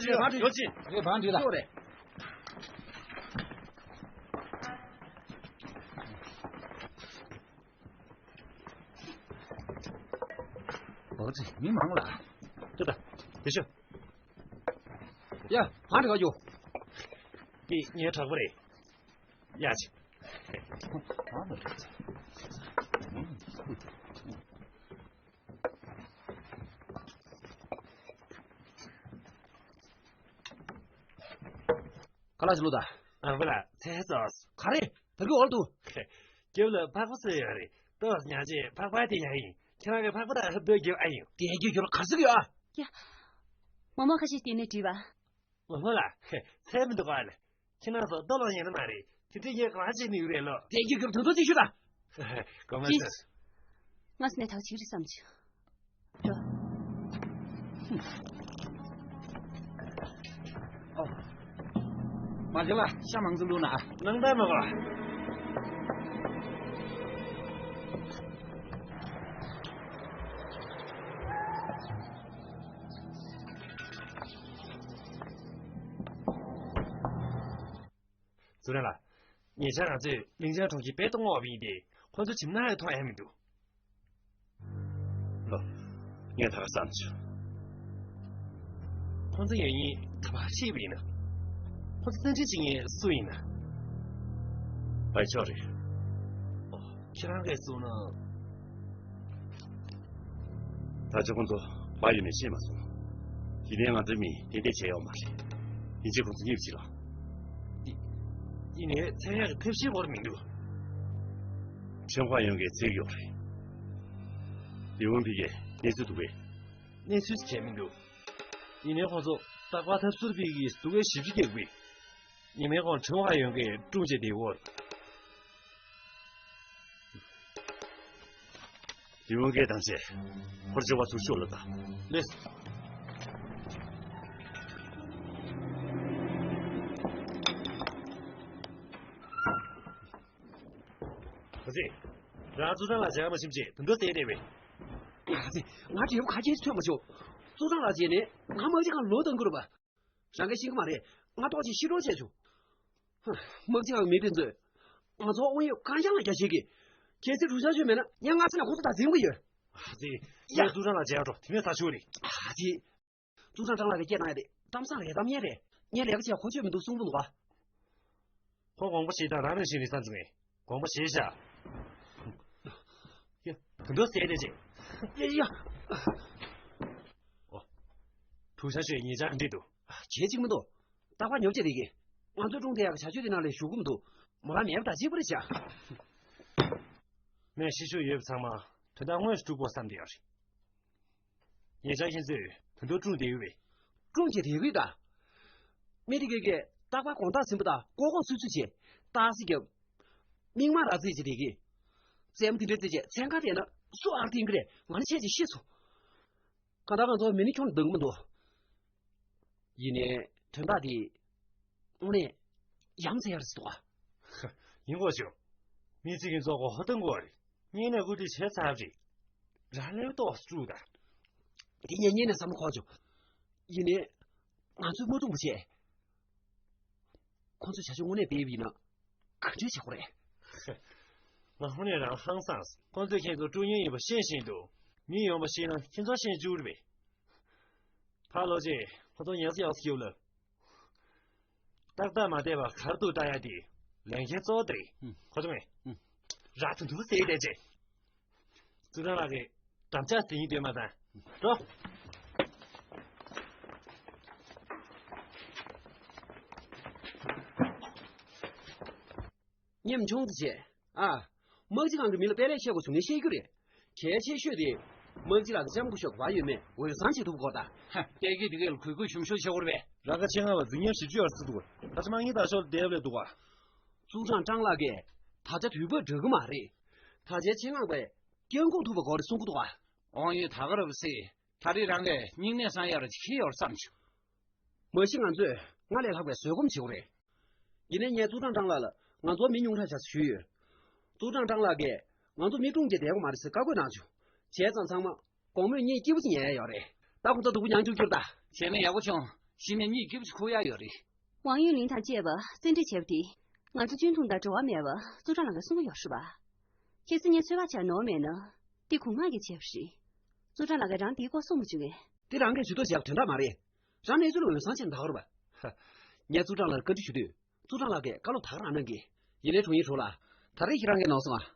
རེད་བང་ཁྲིད་ད། ཤོག་རེད། ཨོ་ཙི་མི་མང་ལ། ཅོ་ད། དེ་ཤོད། ཡ་བང་ཁྲིད་ག་ཡོ། འདི་ངའི་གྲོགས་པོ་རེད། ཡ་ཅི། ག་ལ་ཞིག་ལོ་ད། ཨ་བུ་ལ་ཚེ་ཙོགས། ག་རེ། ད་གི་འོར་དུ། སྐྱབས་ལ་ཕག་པ་བཟོས་ཡོད་རེད། ཏོག་ཉག་ཅེས་ཕག་པ་དེ་ཡང་ཡིན། ཁྱེད་རང་གི་ཕག་པ་དང་ལྡོག་རྒྱུ་ཨ་ཡིན། དེ་རྒྱུ་རྒྱུ་ལ་ག་ཟིག་ཡོད་ཨ། ཡ། མོ་མོ་ཁ་ཤས་བལྟས་ནས་བྲིས་པ། མོ་མོ་ལ། ཚད་མི་འདུག་ཨ་ལ། ཁྱེད་རང་ཚོ་ལྟོ་ལོང་ཡིན་ནི་མ་རེད། དེ་འདྲའི་ངས་གང་བྱེད་ནི་ཡོད་རེད་ལོ། དེ་རྒྱུ་རྒྱུ་དོན་དོན་ཅིག་ཞུ་ད། གོ་མ་ཅི། ཟེར། ང་སེམས་ནས་ཐག་ཆིག་རེད་བསམ་བྱུང་། འགྲོ། ཨོ། མ་རྒན་ལ་ཤ་མང་ཙམ་བླུགས་ན། ནང་ལྟར་མ་གོ། ཙུའུ་ཀྲང་ལགས། ཉེ་ཆར་ང་ཚོས་ལིང་ཅང་གྲོང་ཁྱེར་རྦད་དེ་བསྔོགས་པ་ཡིན་ཏེ། ཁོ་ཚོ་ཁྱིམ་ནང་ཡང་མཐོང་ཡ་མི་འདུག་ལོ། ངས་ད་ག་བསམ་བྱུང་། ཁོ་ཚོ་ཡོད་ཉིན་ད་བར་ཤེས་པ་ཡིན་ན། ཁོ་ཚོ་རྩ་འཛིན་བྱེད་མཁན་སུ་ཡིན་ན། བའི་ཕྱོགས་རེད། ཨོ། ཁྱེད་རང་གིས་གསུངས་ན། ད་ཆ་ཁོང་ཚོ་བ་ཡོད་མེད་ཤེས་མ་སོང་། ཡིན་ནའི་ང་ཚོའི་མིས་ཏན་ཏན་བྱས་ཡོད་མ་རེད། ཡིན་གཅིག་ཁོང་ཚོ་གཉིས་ཀྱིས་ལ། ཡིན་ནའི་ཚན་ཡག་གི་ཐབས་ཤེས་བོར་མི་འདུག་ཁྲེན་ཧྭ་ཡོན་གྱིས་ཚིག་ཡོད་རེད། ལི་ཝུན་ཕི་གས་གནས་ཚུལ་འདུག་པས། གནས་ཚུལ་བྱས་མི་འདུག་ཡིན་ནའི་ཁོང་ཚོ་རྟག་པར་ཐབས་ཟུར་པའི་གིས་སྡུག་པའི་ཞིབ་ཕྲ་རྒྱག་པས། ཉི་མའི་གོང་ཁྲེན་ཧྭ་ཡོན་གྱིས་སྲུང་བྱས་བསྡད་ཡོད། ལི་ཝུན་གྱིས་དང་བྱས། ཧོར་ཇོ་བ་ཚུར་ཤོག་ལ་དང་། ལེས། ག་ཚེ། རང་ཙུའུ་ཀྲང་ལགས་མཇལ་མ་ཕྱིན་ཆད་དུང་དུ་བསྡད་བསྡད་པས། ག་ཚེ། ང་འབྲས་བུ་ག་ཅིག་ཐོན་མ་བྱུང་། ཙུའུ་ཀྲང་ལགས་མཇལ་ནས་ང་དམག་སྤྱི་ཁང་ལོག་གཏོང་དགོས་རེད་པ། རང་གིས་ཤེས་ཀྱི་མ་རེད། ང་ཏོག་ཅིག་ཤི་གྲོངས་བྱས་བྱུང་། ཧ། དམག་སྤྱི་ཁང་མི་དེ་ཚོས་ང་ཚོ་དབང་ཡོད་གང་བྱུང་ལ་རྒྱ་ཆེ་གི། གལ་སྲིད་གྲུ་ཆ་ཆོད་མེད་ན་ཉིན་ལྔ་ཙམ་ལ་ཁོ་ཚོ་ད་འཛིན་གྱི་ཡོད། ཨ་ཙི། ཡ། ཙུའུ་ཀྲང་ལགས་མཇལ་འགྲོ། དེ་ནས་ས་ཆུ་རེད། ཨ་ཙི། ཙུའུ་ཀྲང་ལགས་ཀྱིས་སྐད་བཏང་ཡ་དེ་གཏམ་བཟང་རེད་གཏམ་སྙན་རེད། ངས་ལས་ཀ་བྱས་གོ་ཆོད་མི་འདུག་གསུང་གི་འདུག་ག་ཁོ་དགོངས་པ་བཞེས་དང་རང་རང་བཞིན་རེད་བསམ་བྱུང་ངས། དགོངས་པ་བཞེས་བཞག་ཡ། དུང་དུ་བསྡད་བསྡད་བྱས། ཡ་ཡ། ཨོ། གྲུ་ཆ་ཆོད་ཉེ་ཆར་འགྲིག་འདུག་བྱེད་ཅིག་མི་འདུག་རྟག་པར་ཉོབ་བྱས་བསྡད་ཀྱི། ང་ཚོའི་སྒྲུང་དེ་ཡག་གི་བྱ་སྤྱོད་དེ་ནང་ལ་ཞུགས་ཀྱི་མི་འདུག་མོ་རང་མེད་པ་དང་གཅིག་པ་རེད་བྱ། ངས་ཤེས་ཤུགས་ཡོད་པ་ཚང་མ་དོན་དག་དངོས་སུ་སྒྲུབ་དགོས་བསམ་བསྡད་ཡོད་རེད། ཉེ་ཆར་ཁྱེད་ཚོས་དོན་དུ་སྒྲུང་བསྡད་ཡོད་པས། སྒྲུང་བྱེད་བསྡད་ཀྱི་ད། མི་དེ་གས་གས་རྟག་པར་དགོང་དག་ཟིན་པ་དང་ཀོ་ཀོ་སུ་སུ་བྱས། རྟགས་གཟིགས་རྒྱབ། མིག་དམར་ར་རྩེད་བྱེད་བསྡད་ཀྱི། རྩེད་མོ་དེ་འདྲ་རྩེད་བྱས་མཚན་གང་བསྡད་ན་སུ་ཨར་བསྟན་གི་རེད། ང་ནི་ཆད་ཅིག་ཤི་སོང་། གང་ལྟར་ང་ཚོ་མི་ནི་ཁྱོན་ནས་འདང་གི་མི་འདུག་ཡིན་ནའི་དོན་དག་འདི་དངོས་གནས་ཡ་མཚན་ཡག་རེད་ཟེར་འདུག་ག་ཡིན་དགོས་བྱུང་། མི་གཅིག་གིས་རྫོགས་པ་ཧོ་ཏང་དགོས་རེད། སྔོན་ནས་བཀོད་སྒྲིག་བྱས་ཚར་བ་རེད། རང་ལས་ཏོག་ཙམ་དཀྲུགས་དང་། དེ་ངས་སྔོན་ནས་བསམ་བློ་འཁོར་བྱུང་། ཡིན་ནའི་ང་ཚོས་མ་བཏུང་བ་བྱས། ཁོང་ཚོས་བྱ་སྤྱོད་དངོས་གནས་སྤེལ་བ་ཡིན་ན་ག་འདྲས་བྱེད་དགོས་རེད། ང་དངོས་གནས་རང་ཧང་སངས། ཁོང་ཚོས་ཁྱེད་ཚོ་དཀྲུག་མྱོང་ཡིན་པ་ཤེས་བཞིན་དུ། མི་ཡོང་བ་ཤེས་ན་ཁྱེད་ཚོ་ཤེས་བཅུག་རེད་པས། ཕར་ལོག་རྗེས་ཁོ་ཚོ་ཉལ་ས་ཡག་ས་ཞིག་ལ། ཏག་ཏག་མ་བསྡད་པར་གར་དུ་ལྟ་ཡ་དེ་ལས་འགན་གཙོ་བོ་དེ་རེད། ཧུམ། ཁོ་ཚོ་ངས། ཧུམ། ར་དུང་དུང་ཟེར་བསྡད་རྗེས། ཙུའུ་ཀྲང་ལགས་ཀྱིས་འགྲམ་ལྕག་ཟིན་ཡིན་འདོད་མ་དང་། འགྲོ། ཉམ་ཆུང་དུ་བྱས། ཨ། དམག་སྤྱི་ཁང་གི་མི་ལ་དཔེ་ལེགས་བཤད་དགོས་བྱུང་ན་བཤད་རྒྱུ་རེད། གལ་ཆེ་ཤོས་དེ། དམག་སྤྱི་ལགས་ཀྱི་ལྕམ་སྐུ་ཞབས་བ་ཡོད་མེད་འོས་བཟང་བྱེད་ཐུབ་དགོས་ད། ཧ། ལྟས་ཀྱི་དེ་གས་ལ་གུས་གུས་ཞུམ་ཞུམ་བྱེད་དགོས་རེད་པས། ར་ཁ་ཆེ་ང་བ་འཛིན་ཉམས་ཞིབ་ཅིག་ཡོད་རེད་ཟེར་འདུག་ག་ད་ཆ་དམག་ཉིན་དང་ཤོག་ལ་བསྡད་ལས་འདུག་ག་ཙུའུ་ཀྲང་ཀྲང་ལགས་ཀྱིས་ད་ཆ་དུས་བབ་འདྲ་གི་མ་རེད། ད་ཆའི་ཆེད་མངགས་པས་སྐྱོན་འགོག་ཐུབ་པ་དགོས་རེད་གསུང་གི་འདུག་ག་ཨོང་ཡོད་ད་ག་རབ་སེ། ད་རེས་རང་གིས་སྙིང་ནད་སངས་ཡག་ར་ཅིག་ཤེས་ཡོད་བསམ་བྱུང་། མ་གཞི་ང་ཚོས་སྔར་ལས་ལྷག་པའི་བཟོད་སྒོམ་བྱེད་དགོས་རེད། ཡིན་ནའི་ངས་ཙུའུ་ཀྲང་ཀྲང་ལགས་ལ་ང་ཚོར་མི་ཉུང་དྲགས་བྱ་ཞུས་ཡོད། ཙུའུ་ཀྲང་ཀྲང་ལགས་ཀྱིས་ང་ཚོ་མི་ཀྲུང་གིས་བསྡད་དགོས་མ་རེད་ཟེར་བཀའ་བཀོད་གནང་བྱུང་། བྱས་ཙང་ཚང་མ་དགོང་མོས་གཉིད་སྐྱིད་པོ་ཞིག་ཉལ་ཡ་ཡོད་རེད། ད་ཁོང་ཚོ་སྡུག་པོ་མྱངས་བཅུག་རྒྱུ་རེད་ད། བྱས་ན་ཡག་པོ་བྱུང་། གཞི་ནས་གཉིད་སྐྱིད་པོ་ཞིག་ཁུག་ཡ་ཡོད་རེད། ཝང་ཡུན་ལིན་དང་བཅས་པ་བཙན་ཁྲིད་བྱས་པ་དེ། ང་ཚོ་ཅུན་ཐུང་དང་འབྲེལ་བ་མེད་པ་ཙུའུ་ཀྲང་ལགས་ཀྱིས་གསུང་གི་ཡོད་རེད་པ། གལ་སྲིད་ངས་ཚོད་དཔག་བྱས་ནོར་མེད་ན། འདི་གུང་མང་གིས་བྱས་པ་རེད། ཙུའུ་ཀྲང་ལགས་ཀྱིས་རང་འདིའི་སྐོར་གསུང་མ་བྱུང་ངས། འདི་རང་གིས་ཇུས་གཏོགས་བྱས་པ་དོན་དག་མ་རེད། རང་གནས་ཚུལ་ལ་འོས་འཚམ་བྱས་ན་ད་ག་རེད་པ། ཧ། ངས་ཙུའུ་ཀྲང་ལགས་ལ་བཀའ་འདྲི་ཞུ་དུས། ཙུའུ་ཀྲང་ལགས་ཀྱིས་བཀའ་སློབ་ད་ག་རང་གནང་གི། ཡིན་ནའི་དྲུང་ཡིག་ཧྲུའུ་ལགས། ད་རེས་ཁྱེད་རང་གིས་ནོར་སོང་ང་།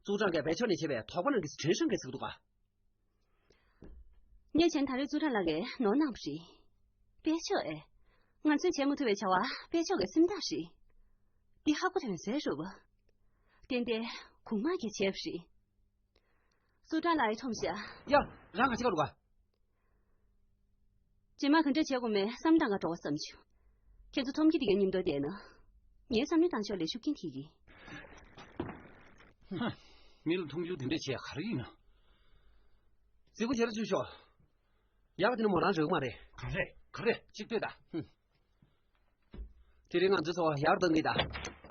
ཙུའུ་ཀྲང་གིས་བལ་ཕྱོགས་ནས་བྱས་པའི་དོགས་པ་གནང་གི་ཟེར་ཁྲེན་ཧྲང་གིས་ཟེར་གི་འདུག་ག། ངས་བྱས་ན་ད་རེས་ཙུའུ་ཀྲང་ལགས་ཀྱིས་ནོར་གནང་བ་རེད། བལ་ཕྱོགས་ཨེ། ང་ཚོས་བྱེད་མ་ཐུབ་པའི་བྱ་བ་བལ་ཕྱོགས་ཀྱི་སེམས་ཐག་རེད། འདི་ཧ་གོ་ཐུབ་མཁན་ཟེར་རུང་བ། ཏན་ཏན་གུང་མང་གིས་བྱས་པ་རེད། ཙུའུ་ཀྲང་ལགས་ཡིས་འཐོམས་ཤག། ཡ། རང་ག་ཅི་ག་འགྲོ་ག། རྗེས་མ་ག་འདྲ་བྱེད་དགོས་མེད་བསམ་བློ་བཏང་ག་འགྲོ་བ་བསམ་བྱུང་། ཁྱེད་ཚོ་འཐོམ་གྱི་དེ་གའི་མཉམ་དུ་བསྡད་ན། ངའི་བསམ་བློ་བཏང་ཕྱོགས་ལས་ཤུགས་རྐྱེན་ཐེབས་ཀྱི། ཧ། མི་ལ་མཐོང་ཆུང་དེ་འདྲ་བྱས་ག་རེ་ཡིན་ན། རྫིག་པོ་བྱས་ན་བྱོས་ཤོག། ཡག་ག་དེ་ནི་མོ་རང་རག་གི་མ་རེད། ག་རེ། ག་རེ། གཅིག་ལྟོས་དང་། ཧུམ། དེ་རིང་ང་ཚོའི་འཚོ་བ་ཡག་གཏང་གི་ད།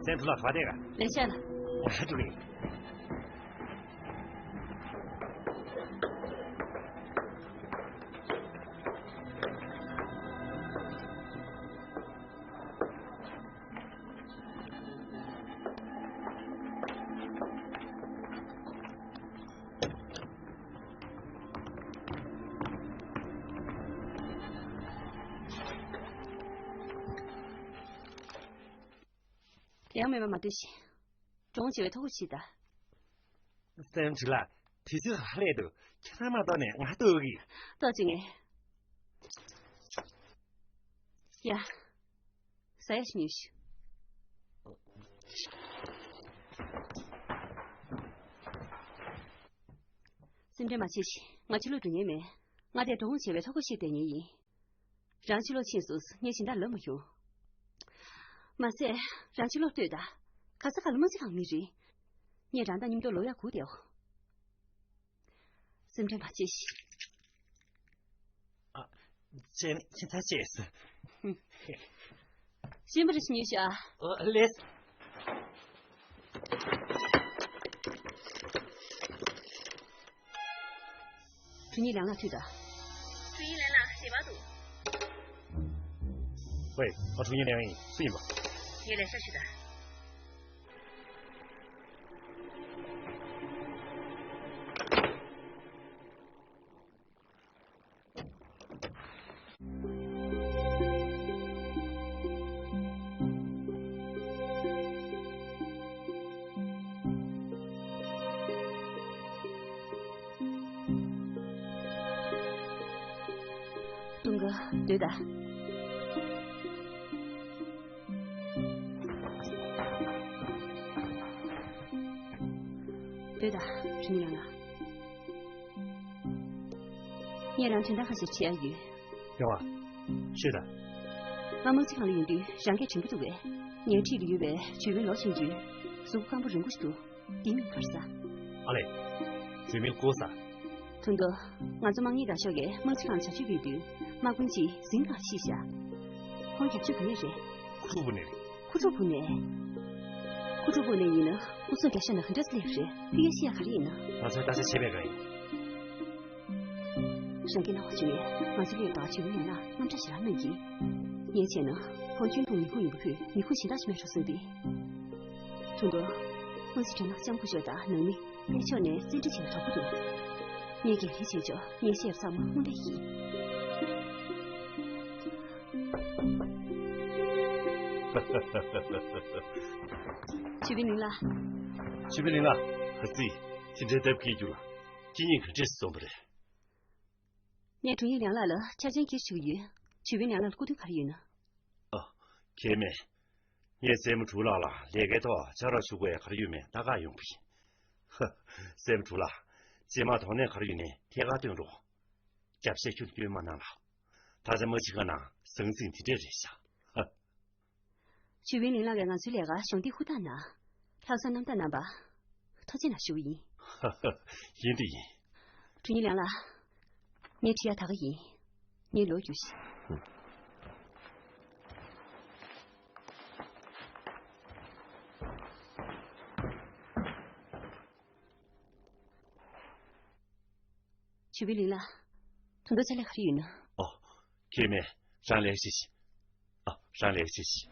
སེམས་ལ་བ་དེ་ག་ལས་བྱ་ལ། ཨ་ཏུ་རེད། དེ་ཡང་མེད་པ་མ་ལྟོས་ཤིག། གྲོངས་བྱེད་པའི་ཐོ་གོ་ཞིག་ད། སེམས་ཅིག་ལ། དུས་ཚོད་ཧ་ལས་འདུག། ཁྱེད་རང་མ་གཏོགས་ནས་ང་ལྟོས་གི། ལྟོས་ཅིག་ངས། ཡ། ཟ་ཡ་ཞིག་ཉོས་ཤིག། སེམས་ཁྲལ་མ་བྱེད་ཤིག། ང་ཕྱི་ལོགས་འགྲོ་མཁན་མེད། ང་དེ་གྲོངས་བྱེད་པའི་ཐོ་གོ་ཤིག་བསྡད་མཁན་ཡིན། རང་ཕྱི་ལོགས་ཕྱིན་སོང་ངས་སྦྱིན་བདག་ལབ་མ་ཡོང་། མ་ཟད། རང་ཕྱི་ལོགས་ལྟོས་དང་། ག་ས་ག་ལ་དམག་སྤྱི་ཁང་མི་རེད། ངས་རང་དང་མཉམ་དུ་ལོག་ཡག་སྒུག་བསྡད་འོ། སེམས་ཁྲལ་མ་བྱེད་ཤིག། ཨ། ཁྱེད་ཁྱེད་ཚ་བྱས། ཤེས་པ་རེ་ཞིག་ཉོས་ཤག། ཨོ་ལེས། གྲུ་གཉིས་ལན་ལ་མཐུད་དང་། གྲུ་གཉིས་ལན་ལ་ཞེས་པ་འདུག། ཝེ། ཨ། གྲུ་གཉིས་ལན་ཡིན། སུ་ཡིན་པ། ངས་ལས་ཤག་ཞུ་དང་། ཏུང་ག་སྡོད་ད། སྡོད་ད། ཁྲུ་ཉི་ལ་ལ། ངས་རང་དོན་དག་ཁ་ཤས་དྲི་ཡ་ཡོད། རེ་བ། ཤོད་དང་། ང་དམག་སྤྱི་ཁང་ལ་ཡོང་དུས་རང་སྐད་དྲན་གྱི་འདུག་གས། ངའི་འཁྲིས་ལ་ཡོད་པའི་ཇུས་མེད་ལོ་ཆེན་གྱི་གཟུགས་པོ་སྐམ་པོ་རིང་པོ་ཞིག་འདུག། དེའི་མིང་ག་རེ་ཟ། ཨ་ལེ། ཇུས་མེད་ཀོ་ཟ། དོན་དུ། ང་ཚོ་དམག་གཉིས་བདག་ཤོག་གིས་དམག་སྤྱི་ཁང་ལ་བྱ་སྤྱོད་སྤེལ་དུས་དམག་དཔོན་གཅིག་ཟིང་ག་ཤི་ཤག། ཁོང་རྒྱབ་ཆོས་ག་ནས་རེད། ཁུ་ཚུར་བུ་ནས་རེད། ཁུ་ཚུར་བུ་ནས། ཁུ་ཚུར་བུ་ནས་ཡིན་ན་ཁུ་ཚུར་རྒྱ་ཤ་ན་ག་འདྲ་སླེབས་རེད། ཕི་ག་ཤི་ཡ་ག་རེ་ཡིན་ན། ང་ཚོས་ལྟ་ཆ་བྱེད་པའི་སྒང་ཡིན། རང་གི་སྣང་བ་བྱུང་ཡས་ང་ཚོ་སླེབས་དང་བྱེད་མི་ཡོང་ན་དངངས་སྐྲག་ཞེ་དྲག་གནང་གི། ངས་བྱས་ན་ཧོན་ཅུན་ཐུང་མི་ཁུངས་ཡིན་པ་ཁུལ་མི་ཁུངས་གཞན་དག་ཞིག་མེད་འགྲོ་བསམ་པས། དོན་དུ། ཧོན་སི་དྲན་ན་ལྕམ་སྐུ་ཞབས་དང་ནང་མི་ཕའི་ཕྱོགས་ནས་བཙན་ཁྲིད་བྱས་པའི་གྲོགས་པོ་འདུག། ངས་འགན་འཁྲི་བྱས་ཆོག། ངས་བཤད་པ་ཚང་མ་དངོས་གནས་ཡིན། ཆོས་པའི་གླིང་ལགས། ཆོས་པའི་གླིང་ལགས། ཨ་ཙི། དེ་འདྲའི་སྟབས་ཀྱིས་རྒྱུ་ལ། ཁྱེད་གཉིས་ག་འདྲས་སོང་བ་རེད། ངས་དྲུང་ཡིག་ལིའང་ལགས་ལ་ཆ་རྐྱེན་ཁྱེར་ཞུ་གི་ཡོད། ཆོས་པའི་ལིའང་ལགས་ལ་སྐུ་མདུན་ག་རེ་ཡོད་ན། ཨ། ཁྱེད་མེད། ངས་སྲས་མོ་དྲུག་ལགས་ལ་ལས་ཀའི་ཐོག་ཕྱག་རོགས་ཞུ་དགོས་ཡ་ག་རེ་ཡོད་མེད་ལྟ་ག་ཡོང་པ་ཡིན། ཧ། སྲས་མོ་དྲུག་ལགས། རྗེས་མ་དོགས་གནད་ག་རེ་ཡོད་ནའི་ཐད་ཀར་སྟོན་རོགས། རྒྱབ་བཤད་ཁྱོན་སྐྱོན་མ་གནང་ལགས། ད་ཆ་མ་ཕྱི་ཁ་ན་ཟང་ཟིང་དེ་འདྲས་རེད་ཤག་ཧ། ཆོས་པའི་གླིང་ལགས་ཀྱིས་ང་ཚོའི་ལས་ཀར་གཞོགས་འདེགས་ཧུར་ཐག་གནང་། ལྷག་བསམ་རྣམ་དག་གནང་བར་ཐུགས་རྗེ་གནང་ཞུ་བ་ཡིན། ཧ་ཧ། ཡིན་དེ་ཡིན། དྲུང་ཡིག་ལིའང་ལགས། ངས་ཁྲིད་ཡག་ད་ག་ཡིན། ངས་ལོག་རྒྱུ་ཞིག་ཆོས་པའི་གླིང་ལགས། ད་དུང་ཕྱག་ལས་ག་རེ་ཡོད་ན། ཨོ། ཁྱེད་མེད། རང་ལས་ཤིག་ཨ། རང་ལས་ཤིག་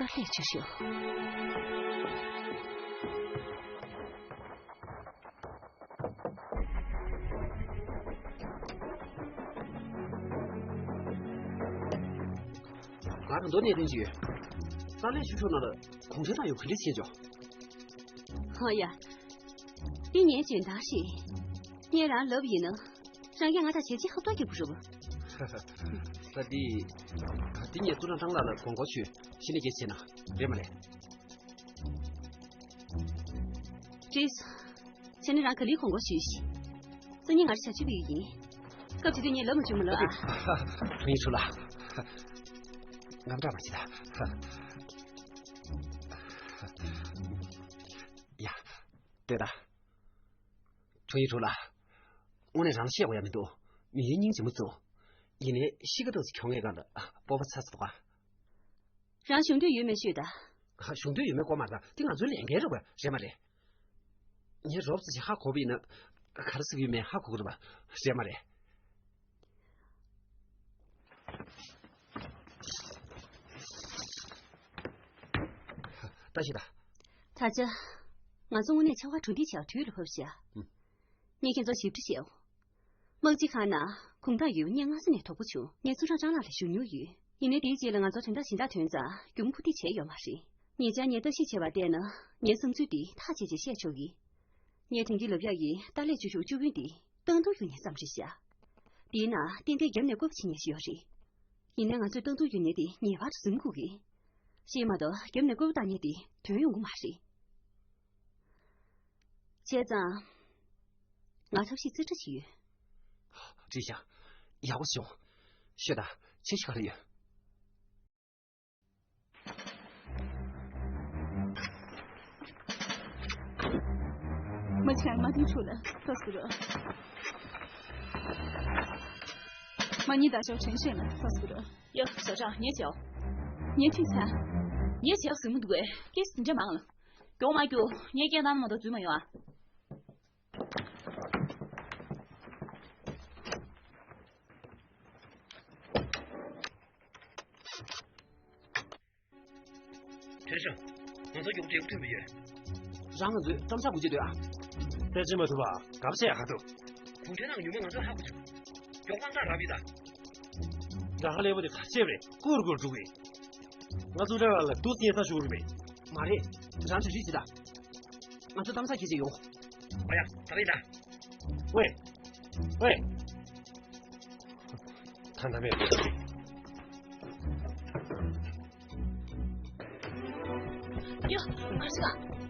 ད་ལས་བྱེད་ཤོག་ང་རང་ཚོ་གནད་དོན་ཅིག་ཡོད། ད་ལས་བྱེད་ཤོག་ནང་ལ་གུང་ཁྲན་ཏང་ཡོད་ག་འདྲས་བྱེད་ཆོག་ཧོ་ཡ། འདི་ངའི་འཇོན་ཐང་རེད། ངས་རང་ལབ་ཡིན་ན། རང་གིས་ང་དང་བྱས་རྗེས་ཧབ་ཐོབ་རྒྱག་དགོས་རེད་པ། ད་འདི། འདི་ངས་ཙུའུ་ཀྲང་ཀྲང་ལགས་ལ་དགོངས་སྐོར་ཞུས། གཞི་ནས་སྐད་ཆ་བྱས་ན་རེད་མ་རེད། བྲིས། བྱས་ན་རང་ག་ལེར་དགོངས་སྐོར་ཞུས་ཤིག་སང་ཉིན་ང་རང་བྱ་སྤྱོད་པའི་ཡིན། སྐབས་དེ་དུས་ངས་ལབ་མ་བྱུང་མ་ལབ་ཨ། དྲུང་ཡིག་ཧྲུའུ་ལགས། དངངས་སྐྲག་མ་བྱེད་ད། ཡ། ལྟོས་དང་། དྲུང་ཡིག་ཧྲུའུ་ལགས། དངོས་གནས་རང་ལ་བཤད་དགོས་ཡ་མི་འདུག་མི་ཡུལ་སྙིང་རྗེ་མོ་བཙུགས། ཡིན་ནའི་གཤིས་ཀ་ཏོག་ཙམ་གྱོང་ངེས་སྒང་ལ་སྤོབས་པ་ཚ་ཚ་འདུག་ག་རང་ཞུགས་འདོད་ཡོད་མེད་ཤོད་དང་། ཞུགས་འདོད་ཡོད་མེད་སྐོར་མ་རེད་ད། འདི་ང་ཚོའི་ལས་འགན་རེད་པ། རེད་མ་རེད། ངས་རོབ་ཙམ་ཞིག་ཧ་གོ་བ་ཡིན་ན། ག་རེ་ཟེར་གྱི་ཡོད་མེད་ཧ་གོ་གི་རེད་པ། རེད་མ་རེད། ད་ཤི་ད། ད་ཆ། ང་ཚོ་དངོས་གནས་ཆར་པ་གྲུ་འདེགས་བྱ་བ་དུས་ལ་བབས་ཤག་ཨུམ། ངས་ཁྱེད་ཚོར་ཞིབ་ཕྲ་བཤད་འོ། དམག་སྤྱི་ཁང་ནང་གུང་ཐང་ཡོད་པ་ངས་སྔ་ས་ནས་དོགས་པ་བྱུང་། ངས་ཙུའུ་ཀྲང་ཀྲང་ལགས་ལ་ཞུ་མྱོང་ཡོད། ཡིན་ནའི་དེའི་རྗེས་ལ་ང་ཚོར་དོན་དག་གཞན་དག་ཐོན་ཙང་མགྱོགས་མོ་ཕུ་ཐེངས་བྱས་ཡོད་མ་རེད། ཉེ་ཆར་ངས་བརྟག་ཞིབ་བྱས་པར་བལྟས་ན་ངའི་བསམ་ཚུལ་འདི་ཐག་བཅད་བྱས་བཤད་ཆོག་གི། ངས་དེང་གི་ལབ་ཡག་གི་ཏཱ་ལའི་ཅུས་ཀྱི་ཅུས་ཕུང་འདི་ཏང་ཏུའུ་ཡུའུ་ཉིན་ཙམ་རེད་ཤག་དེའི་ནང་ཏན་ཏན་རྒྱབ་ནས་བཀོད་པ་བྱེད་མཁན་ཞིག་ཡོད་རེད། ཡིན་ནའི་ང་ཚོས་ཏང་ཏུའུ་ཡུའུ་ཉིན་དེ་ངེས་པར་དུ་འཛིན་དགོས་གི། ཤེས་མ་གཏོགས་རྒྱབ་ནས་བཀོད་པ་བཏང་མཁན་དེ་དོན་ཡོང་གི་མ་རེད། བྱས་ཙང་། ང་ཐབས་ཤེས་རྩེ་གྲ་ཅིག་ཡོད། བྲིས་ཤག་ཡག་པོ་བྱུང་། ཤོད་དང་། ཆེ་ཤོས་ག་རེ་ཡོད། མ་ཆེ་མ་དེ་ཆུ་ལ་ཐོག་སུ་རོ། མ་ཉི་ད་ཞོག་ཆེན་ཤེས་ལ་ཐོག་སུ་རོ། ཡ། ཞའོ་ཀྲང་། ངས་བྱའོ། ངས་ཁྲིད་ཚར། ངས་བྱའོ་ཟིན་མི་འདུག་གས། སྐད་ཟིན་འདྲ་མང་ལ། མགྱོགས་མ་རྒྱུགས། ངས་སྐད་བཏང་མ་གཏོགས་འཛུལ་མ་ཡོང་ཨ། བྱས་ཤག་ང་ཚོ་མགྱོགས་འབྲེལ་ཐུབ་པ་ཡོད། རང་ང་ཚོའི་གཏམ་བཤད་དགོས་ཀྱི་འདུག་ཨ། དཔེ་ཆ་མ་ཐུབ་པ་གབ་བཤད་ཧ་ཐུབ། གུང་ཁྲན་ནང་ཉུལ་མ་ང་ཚོས་ཧ་གོ་བྱུང་། མགྱོགས་པང་ཐག་རབ་ཡིན་ད། དགྲ་ཁ་ལེན་པོ་དེ་ག་བྱས་པ་རེད། ཀུར་ཀུར་འགྲོ་གི། ང་ཚོ་དགྲ་ལ་ལ་དུ་སྙན་ས་ཞུ་གི་རེད་པས། མ་རེད། རང་ཚོ་རིགས་ཅི་ད། ང་ཚོ་གཏམ་བཤད་གལ་ཆེ་ཡོང་། ཨ་ཡ་ད་རེད་ད། ཝེ། ཝེ། ཐང་ཐང་མེད། ཡ། ག་ཞིག་ཨ།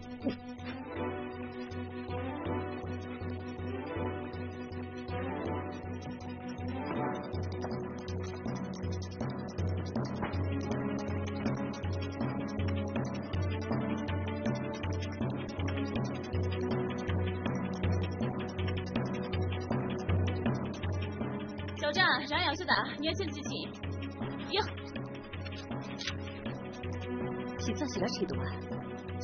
ཞའོ་ཅང་། རང་ཡག་ཤོས་དང་། ངས་སེམས་ཅི་ཕྱིན། ཡ། ཞིབ་ཚགས་ཞེ་དྲག་བྱེད་འདུག་བ།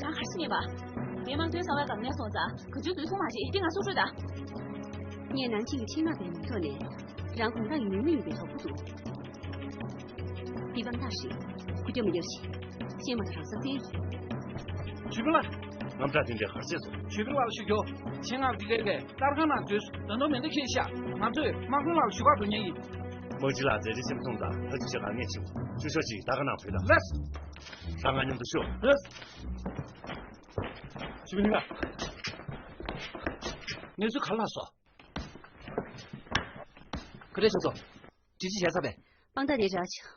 རང་ག་རེ་ཉན་པ། དེ་དམངས་དོན་གསང་བའི་སྒང་ནས་སོང་ཙང་ག་ཚོད་འདུག་སོང་མ་རེད། དེ་ང་སུ་ཤོད་དང་། ངས་ནང་ཆེན་གྱི་ཆེད་མངགས་པའི་མི་ཐོག་ནས་རང་གུང་ཐང་གི་ཉུལ་མི་ཡིན་པའི་དོགས་པ་འདུག་འདི་དཔང་རྟགས་རེད། སྐུ་རྒྱབ་མི་རྒྱབ་ཞིག་ཤེས་མ་ཐག་རང་ས་བཙན་རེད། ཇུས་ཕུན་ལགས། རྔམ་སྐྲག་དེ་འདྲའི་ག་རེ་བྱས་སོང་། ཇུས་ཕུན་ལགས་ལ་ཞུ་རྒྱུ། ཆེད་མངགས་འདི་གའི་གི་གསར་ཁང་ནང་འདུག་ད་དུང་མེ་མདའ་ཁྱེར་ཤག་ང་ཚོས་དམག་དཔོན་ལགས་ལ་ཞུ་གར་འགྲོ་མཁན་ཡིན། དམག་སྤྱི་ལགས་མཛད་རྗེས་ཆེན་པོ་གསུངས་དང་། ཐག་གཅོད་བྱེད་གར་ངས་ཕྱིན། བཅུ་ཤོག་ཅིག་ད་ག་ནང་བུད་དང་། ལགས། ད་ང་མཉམ་དུ་ཤོག་ལགས། ཇུས་ཕུན་ལགས། གནས་ཚུལ་ག་རེ་ལྷག་སོང་། ག་རེ་བྱུང་སོང་། དྲི་ཆུ་བྱས་ཚར་བས། དཔང་རྟགས་དེ་རག་བྱུང་།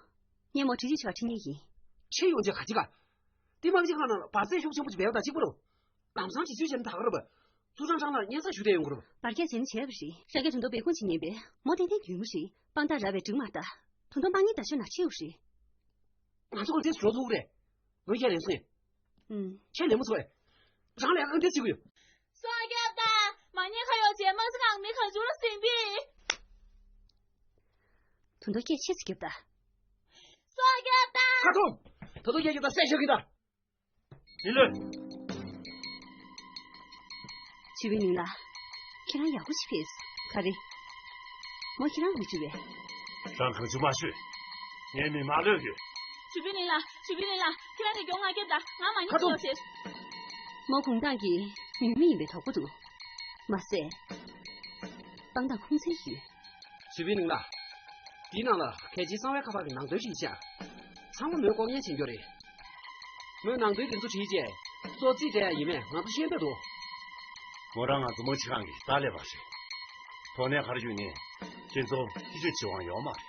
ངས་མོ་དྲི་ཆུ་ཆ་ཁྲིད་ཉེ་ཡིན། ཁྱེད་ཡོང་རྗེས་ག་ཅི་ག་དེ་དམག་སྤྱི་ཁང་ནང་ལ་བར་ཆད་ཤུགས་ཆེན་པོ་ཅིག་སྦས་པ་དང་གཅིག་པ་རེད། ལམ་སང་དྲི་ཆུ་བྱས་ན་ད་ག་རེད་པ། ཙུའུ་ཀྲང་ཀྲང་ལ་སྙན་སེང་ཞུ་བསྡད་ཡོང་གི་རེད་པ། བར་ཁྱད་བྱས་ན་བྱས་པ་རེད། ཧྲང་ཀེ་དོན་དུ་སྦས་སྐུང་བྱེད་ཉན་པས་མོ་ཏན་ཏན་རྒྱུས་མ་རེད། དཔང་རྟགས་རག་པའི་འགྲིག་མ་རེད་ད། དོན་དུ་དམག་ཉེས་ད་ཤོད་ན་ཆེ་བ་རེད། ང་ཚོ་ག་ཚོད་འགྲོ་ཐུབ་ཀྱི་རེད། ལོ་རྒྱག་རན་སོང་། ཨུམ། ཁྱེད་ལས་མོ་ཚོ་ཨེ། རང་ལས་ཀ་འདི་བྱེད་ཀྱི་ཡོད། སྲོག་སྐྱོབ་དང་། མ་ཉེས་ཁ་ཡོག་བྱས་དམག་སྤྱི་ཁང་མི་གང་བྱུང་ལ་ཟིན་པས། དོན་དུ་སྐད་ཆེ་ཙམ་རྒྱོབ་དང་། སྲོག་སྐྱོབ་དང་། ཁ་ཐུམ། ད་དུང་སྐད་རྒྱབ་དང་། བསད་ཤོག་གི་དང་། མི་ལོས། ཞུས་པིན་ལིང་ལགས། ཁྱེད་རང་ཡག་པོ་ཞིག་ཕེབས། ག་རེ། མོ་ཁྱེད་རང་མི་འགྲིག་པས། རང་གང་བྱུང་མ་ཤོད། ངས་མི་མ་ལོས་ཡོད། ཞུས་པིན་ལིང་ལགས། ཞུས་པིན་ལིང་ལགས། ཁྱེད་རང་གི་མགྱོགས་ང་སྐྱེལ་དང་། ང་མ་ཉེས་ཁ་ཐུམ་ཡོད་ཟེར། མོ་གུང་ཐང་གི་ཉུལ་མི་ཡིན་པའི་དོགས་པ་འདུག་མ་ཟད། དཔང་རྟགས་ཁུངས་བཙན་ཡོད། ཞུས་པིན་ལིང་ལགས། འདིའི་ནང་ལ་གལ་ཆེའི་གསང་བའི་ཁ་པར་གྱི་ནང་དོན་བྲིས་ཤག་ཚང་མ་མོས་ལྐོག་ཉན་བྱེད་རྒྱུ་རེད། མོས་ནང་དོན་འདི་ཚོ་བྲིས་རྗེས་སོ་རྩིས་སྤྲད་ཡ་ཡིན་མེད་ང་ཚོ་ཤེས་འདོད་འདུག་མོ་རང་ང་ཚོ་དམག་སྤྱི་ཁང་གི་རྟགས་ལས་པ་རེད། དོ་ནས་ག་རེ་ཡོད་ནའི་ཁྱེད་ཚོ་ཐེ་བྱུས་བྱེད་དབང་ཡོད་མ་རེད།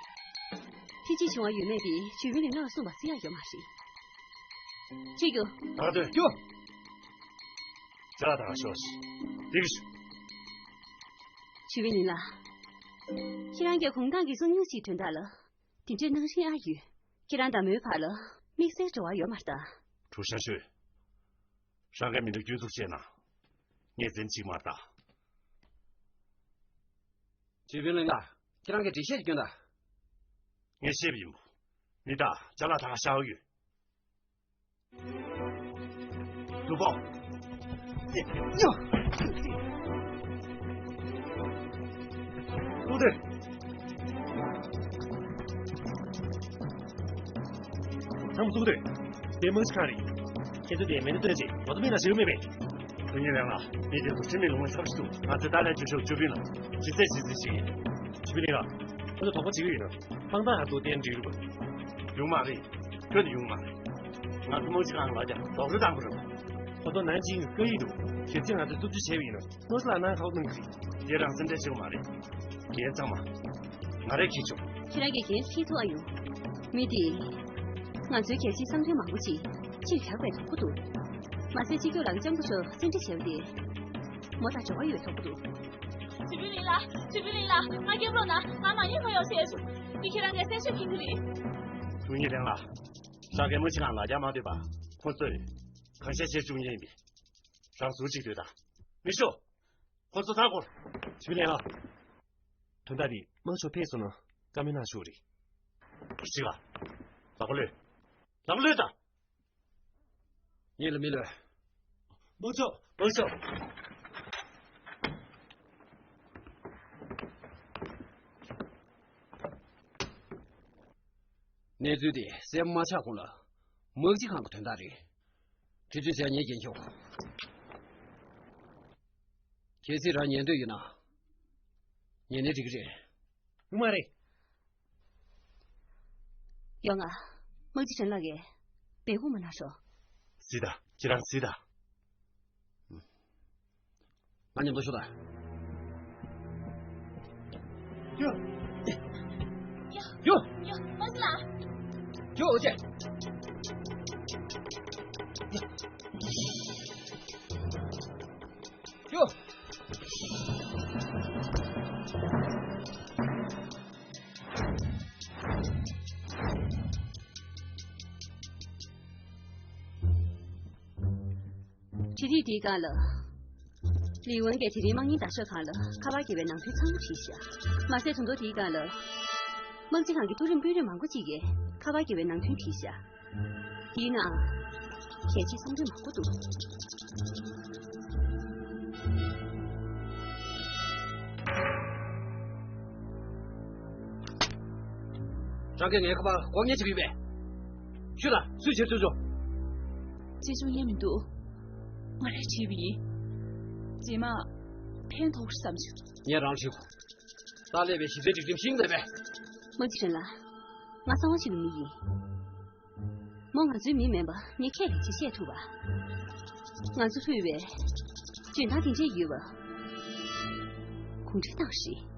ཐེ་བྱུས་བྱེད་དབང་ཡོད་མེད་དེ་ཞུས་པིན་ལིང་ལགས་ལ་གསུངས་པ་བརྩི་ཡ་ཡོད་མ་རེད། ཁྱེད་རྒྱུགས། ད་དོན་རྒྱུགས། ཇ་ལ་ད་ག་ཤོག་ཤིག་འགྲིག་ཤོག་ཞུས་པིན་ལིང་ལགས། ཁྱེད་རང་གིས་གུང་ཐང་གི་སང་ཉིན་གྱི་དོན་དག་ལ་དེ་འདྲའི་སྣང་རིན་ཨ་ཡོད། ཁྱེད་རང་དང་མོའི་བར་ལ་དམིགས་བསལ་འབྲེལ་བ་ཡོད་མ་རེད་ད། གྲུ་ཤ་ཤོད། རང་གིས་མི་འདུག་སྐྱོན་འཛུགས་བྱས་ན། ངས་འཛེམ་ཅིག་མ་རེད་ད། ཞུས་པིན་ལིང་ལགས། ཁྱེད་རང་གིས་འགྲེལ་བཤད་ཅིག་སྐྱོན་དང་། ངས་བཤད་པ་ཡིན་པ། མི་ད་ཇ་ལ་ད་ག་ཤ་ཡོད། ཏུ་པོ། ཡ། ཏུ་ཏེ། ཚང་མ་ཚུགས་སྡོད། དེ་དམག་སྤྱི་ཁང་རེད། ཁྱེད་ཚོ་དེ་མེ་མདའ་སྟོན་ཆེད་ལོ་ཏོག་མི་ལ་ཞེ་པོ་མེད་པས། དོན་གཉེར་ལགས། མི་དེ་ཚོ་ཁྲིམས་མེད་ལུང་མ་ཚབ་ཞིག་འདུག་ང་ཚོས་ཏཱ་ལན་བཅུ་ཤོག་བཅུ་བདུན་ལ་ཇི་སྲིད་ཇི་སྲིད་ཞིག་ཡིན། ཇུ་པི་ལིང་ལགས། ཁོ་ཚོ་དོགས་པ་བྱེད་ཀྱི་ཡོད་ན། དཔང་རྟགས་ཧ་ཐུག་བསྟན་འགྲིག་རུ་བ། ཡོང་མ་རེད། ཁྱོད་ཡོང་མ་རེད། ང་ཚོ་དམག་སྤྱི་ཁང་ལ་ཡང་རྡོག་རོལ་བཏང་དགོས་རེད། ཁོ་ཚོ་ནན་ཅིང་གི་སྐད་ཡིག་འདུག་གལ་སྲིད་ང་ཚོས་རྩུབ་སྤྱོད་བྱས་པ་ཡིན་ན་ནོར་སྲིད་ལ་གནང་ཁག་གནང་གི་རེད། དེ་རང་སེམས་ཁྲལ་བྱེད་དགོས་མ་རེད། རྒན་ཚང་མ། ང་རེ་ཁྱེར་ཆོག་ཁྱེད་རང་གིས་འགན་འཁྱེར་ཐུབ་ཨ་ཡོང་། མི་དེས་ང་ཚོའི་གལ་ཆེའི་བསམ་དོན་མང་པོ་ཅིག་ཕྱིར་བཞག་པའི་དོགས་པ་འདུག་མ་ཟད་སྤྱི་ཁྱབ་ལགས་ཀྱིས་ལྕམ་སྐུ་ཞབས་བཙན་ཁྲིད་བྱས་པ་དེ་མོ་དང་འབྲེལ་བ་ཡོད་དོགས་པ་འདུག་ཇུ་པི་ལིང་ལགས། ཇུ་པི་ལིང་ལགས། ང་སྐྱབས་རོགས་གནང་། ང་མ་ཉེས་ཁ་ཡོག་བྱས་བྱུང་། འདི་ཁྱེད་རང་གིས་གསལ་བཤད་མཁྱེན་གྱི་རེད། ཐུགས་ཉིད་ལེན་ལ། ཧྲང་གེ་མོ་ཆེ་ཁང་ལ་རྒྱ་མ་སྡོད་པ། ཁོ་ཚོས་གང་བཤད་བྱེད་བཅུག་མཁན་ཡིན་པས། རང་ཟུར་གཅིག་སྡོད་དང་། མི་ཤོག་ཁོ་ཚོ་མཐའ་སྐོར། ཇུ་པི་ལིང་ལགས། དོན་དག་འདི་དམག་ཕྱོགས་ཕེབས་སོང་ན་བཀའ་མོལ་གནང་ཆོག་རེད། གཅིག་ལ། ལག་པ་གློད། ལག་པ་གློད་དང་། ཡིན་ལ་མི་ལོས། དམག་ཕྱོགས། དམག་ཕྱོགས། གནས་ཚུལ་དེ་གསལ་པོ་མ་ཆགས་གོང་ལ། དམག་སྤྱི་ཁང་གི་དོན་དག་རེད། དུས་ཚོད་ཟད། ངས་རྒྱན་ཁྱོངས། གལ་སྲིད་རང་ཉལ་འདོད་ཡོད་ན། ཉལ་ནས་འགྲིག་གི་རེད། ཡོང་མ་རེད། ཡོང་ང་། དམག་སྤྱི་ཁྲེན་ལགས་ཀྱིས་སྦས་སྐུང་མ་གནང་རོགས། གཟིགས་དང་། ཁྱེད་རང་གཟིགས་དང་། ང་མཉམ་དུ་ཤོག་དང་། ཡོ། ཡོ། ཡོ། ཨོ་ཅེ། ཡོ། བྱེད་རིགས་འདིའི་སྒང་ལ། ལི་ཝན་གྱིས་དེ་རིང་དམག་མིའི་ཟླ་ཤོག་ཁང་ལ་ཁ་པར་བརྒྱབ་པའི་ནང་དོན་ཚང་མ་བྲིས་བཞག། མ་ཟད་དོན་ཐོག་འདིའི་སྒང་ལ། དམག་སྤྱི་ཁང་གི་མཐོ་རིམ་དཔོན་རིགས་མང་པོ་ཅིག་གིས་ཁ་པར་བརྒྱབ་པའི་ནང་དོན་བྲིས་བཞག། དེའི་ནང་གལ་ཆེའི་གསུང་དོན་མང་པོ་འདུག། རང་གིས་ངའི་ཁ་པར་སྒོ་ལྔ་བྱེད་ཀྱི་ཡོད་པས། ཤོད་དང་། སུས་བྱེད་བཅུག་བཅུག། ཅི་བྱུང་ཡང་མི་འདུག། ང་རང་བྲིས་པ་ཡིན། རྗེས་མ་ཕན་ཐོགས་བསམ་བྱུང་། ངས་རང་བྲིས། ད་སླེབས་པའི་གཞི་རྩའི་སྒྲིག་ཁྲིམས་ཤིང་ལས་པས། དམག་སྤྱི་ཁྲེན་ལགས། ང་གསང་བ་ཞིག་ལ་མི་ཡིན། མོ་ང་ཚོའི་མི་མིན་པ་ངས་ཁས་ལེན་བྱས་བཤད་ཐུབ་པ། ང་ཚོ་ཕུད་པའི་འཇོན་ཐང་དེ་འདྲས་ཡོད་པ། གུང་ཁྲན་ཏང་རེད།